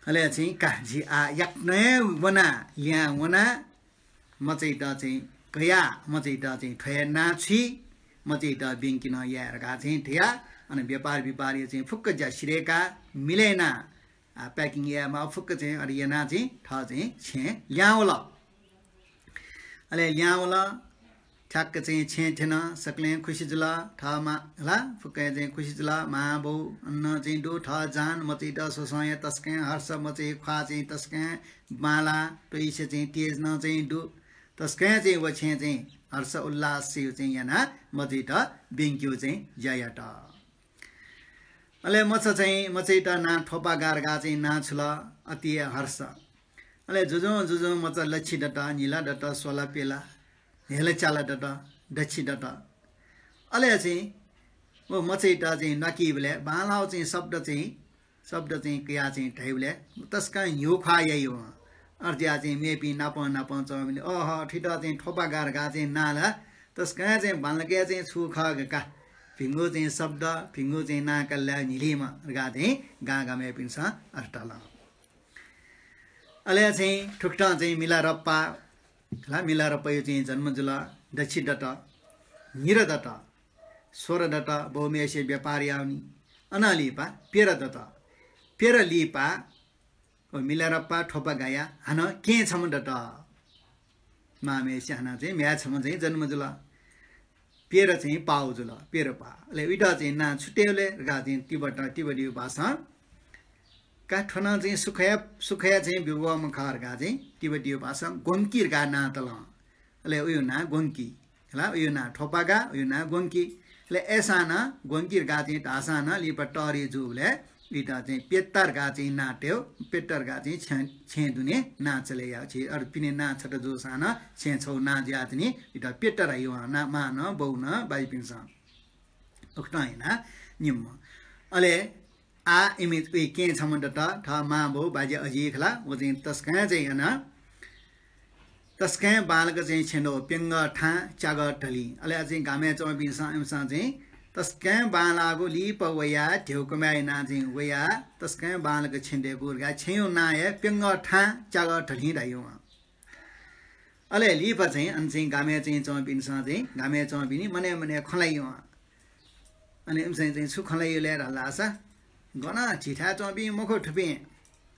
अले चाहिँ का, जि आः याकनं वना, ल्याहां वना, मचायात चाहिँ कया, मचायात चाहिँ थ्व हे नां छुइ, मचायात ब्यंकि नं याये धकाः चाहिँ धया। अन व्यापार व्यापारया चाहिँ फुक्क ज्या सिधय्‌का, मिले याना आ, packing यायेमाः फुक्क चाहिँ अथे यानाः चाहिँ थः चाहिँ छेँय् लिहां वल। अले लिहां वल, ठ्याक्क चाहिँ छेँय् थ्यन, सकलें खुसी जुल, थः मां ला फुक्कं चाहिँ खुसी जुल, मां बौ अन नं चाहिँ दु, थः जान मचायात स्वस्वं हे तसकं हर्ष, मचाया ख्वाः चाहिँ तसकं बांलाः, त्वइसे चाहिँ तेज नं चाहिँ दु, तसकं चाहिँ व छेँय् चाहिँ हर्ष उल्लास चाहिँ यानाः मचायात ब्यंकेगु चाहिँ ज्या यात। अले मचा चाहिँ, मचायात नां थ्वपागा धकाः चाहिँ नां छुल, अति हे हर्ष। अले जुजुं जुजुं मचा लच्छि दत, न्हिला दत, स्वला प्यला, न्हेला च्याला दत, दच्छि दत। अले चाहिँ व मचायात चाहिँ न्वाकीबलय् बांलाःगु चाहिँ शब्द चाहिँ, शब्द चाहिँ कयाः चाहिँ धाइबलय् तसकं न्ह्यू ख्वाः याइ वं। अथे जुयाः चाहिँ मेपिं नापं नापं च्वंपिं, अह, थुइत चाहिँ थ्वपागा धकाः चाहिँ नां ला तसकं चाहिँ बांलाक चाहिँ छु खः का, भिंगु चाहिँ शब्द, भिंगु चाहिँ नां काल ला न्हिलीम्ह धकाः चाहिँ गां गामय्‌पिन्सं अथे धाल। अले चाहिँ थुकथं चाहिँ मिलारप्पा, ला मिलारप्पाया चाहिँ जन्म जुल, दच्छि दत, न्हिला दत, स्वला दत, बौम्हय्‌सिया व्यापार याःवनी। अनं लिपा प्यला दत, प्यला लिपा व मिलारप्पा थ्वपागाया हानं केहेँ छम्ह दत। मांम्हय्‌सिया हानं चाहिँ म्ह्याय् छम्ह चाहिँ जन्म जुल। प्यला चाहिँ पाउ जुल, प्यला पाः। अले उइत चाहिँ नां छु तयेगु ले धकाः चाहिँ तिब्बतं, तिब्बतीया भाषां का थ्व नं चाहिँ सुखया, सुखया चाहिँ विभवम्ह खः धकाः चाहिँ तिब्बतीया भाषां ग्वंकी धकाः नां तलं। अले उया नां ग्वंकी। हला, उया नां थ्वपागा, उया नां ग्वंकी। अले अय्‌सां नं ग्वंकी धकाः चाहिँ धाःसां नं लिपा तःधि जूबलय् उइत चाहिँ प्यत्ता धकाः चाहिँ नां तयेगु, प्यत्ता धकाः चाहिँ छेँ, छेँ दुने नां चले याः। झी अरू पिने नां छता जूसां नं छेँ छगू नां जुयाः तिनि उइत प्यत्ता धाइ वं, नां मां नं, बौ नं, बाज्यापिन्सं। उकथं यानाः निम्ह। अले आः इमि उइ केहेँ छम्ह दत, थः मां बौ बाज्या अजि खला, व चाहिँ तसकं चाहिँ अन तसकं बांलाक चाहिँ छेँ दु, प्यंगः थां च्यागः धलिं। अले अझ चाहिँ गामय् च्वंपिन्सं इमिसं चाहिँ तसकं बांलाःगु लिपा वयाः ध्यबा कमाय् यानाः चाहिँ वयाः तसकं बांलाक छेँ दयेकूगु धकाः छेँया नां हे प्यंगः थां च्यागः धलिं धाइ वं। अले लिपा चाहिँ अन चाहिँ गामय् चाहिँ च्वंपिन्सं चाहिँ गामय् च्वंपिनि मनय् मनय् खँ ल्हाइ वं। अले इमिसं चाहिँ छु खँ ल्हाइ ले धाःसा, गन झीथाय् च्वंपिं मखु थुपिं,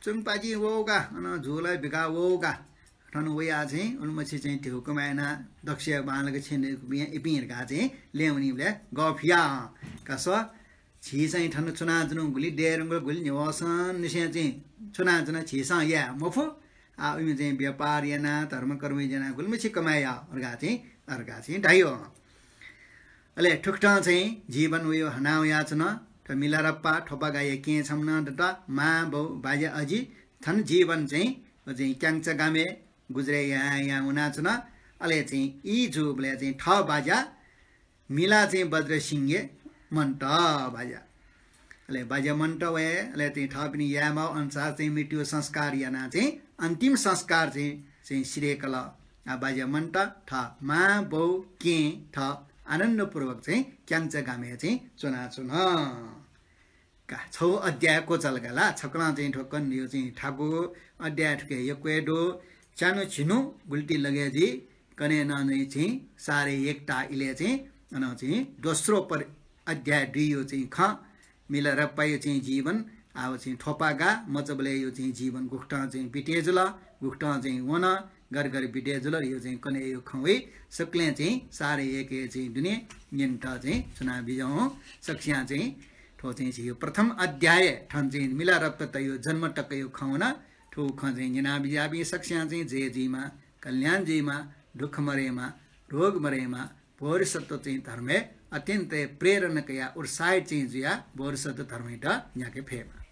चुंपाजिं वःगु का, अन झुला बिका वःगु का। थन वयाः चाहिँ उलिमछि चाहिँ धिउ कमाय् यानाः दक्वसिया बांलाक छेँ दय्‌कूपिं इपिं धकाः चाहिँ लँय् वनीबलय् गःफिया। का स्व, झी चाहिँ थन च्वनाच्वनागुलिं, दयेधुंकल गुलिं न्ह्यवसंनिसें चाहिँ च्वनाच्वना, झीसं याये मफु। आः उइम्ह चाहिँ व्यापार यानाः, धर्मकर्म यानाः गुलिमछि कमाय् याः धकाः चाहिँ, धकाः चाहिँ धाइ। अले थुकथं चाहिँ जीवन वयो हना वयाच्वन। थ्व मिलारेपा थ्वपागाया केहेँ छम्ह नं दत, मां, बौ, बाज्या, अजि। थन जीवन चाहिँ व चाहिँ क्यांगचा गामय् गुजरय् यां यां वनाच्वन। अले चाहिँ ई जूबलय् चाहिँ थः बाज्या मिला चाहिँ बज्रसिंह मन्त बाज्या। अले बाज्या मन्त वये, अले चाहिँ थःपिनि यायेमाःगु अनुसार चाहिँ मृत्यु संस्कार यानाः चाहिँ अन्तिम संस्कार चाहिँ, चाहिँ सिधय्‌कल। आ, बाज्या मन्त थः मां, बौ, केहेँ थः आनन्दपूर्वक चाहिँ क्यांगचा गामय् चाहिँ च्वनाच्वन। का, छगू अध्याय क्वचाल का ला, छकलं चाहिँ थ्व कन्हय् चाहिँ थाकु अध्याय थुकी यक्व हे दु। च्यान्हु झिन्हु गुलिति लगे जुइ, कन्हय् नं चाहिँ सारे एकता इलय् चाहिँ अन चाहिँ दोस्रो पर अध्याय दुइयो चाहिँ खँ, मिलारेपायो चाहिँ जीवन, आः चाहिँ थ्वपागा मचाबलय्‌यो चाहिँ जीवन गुकथं चाहिँ बिते जुल, गुकथं चाहिँ वन, गरगर बिते जुल, यो चाहिँ कन्हय्‌यो खँ वइ। सकलें चाहिँ सारे एकय् चाहिँ दुने न्यनेत चाहिँ च्वना बिज्याहुँ। सकसियां चाहिँ थ्व चाहिँ झीयो प्रथम अध्याय थन चाहिँ मिलारेपातयो जन्म तकयो खँ वन। थ्व खँ चाहिँ न्यना बिज्याःपिं सकसियां चाहिँ जय जुइमा, कल्याण जुइमा, दुःख मदयेमा, रोग मदयेमा, बोधिसत्व चाहिँ धर्मय् अत्यन्तय् प्रेरणा कयाः उत्साहित चाहिँ जुयाः बोधिसत्व धर्मयात न्ह्याके फयेमा।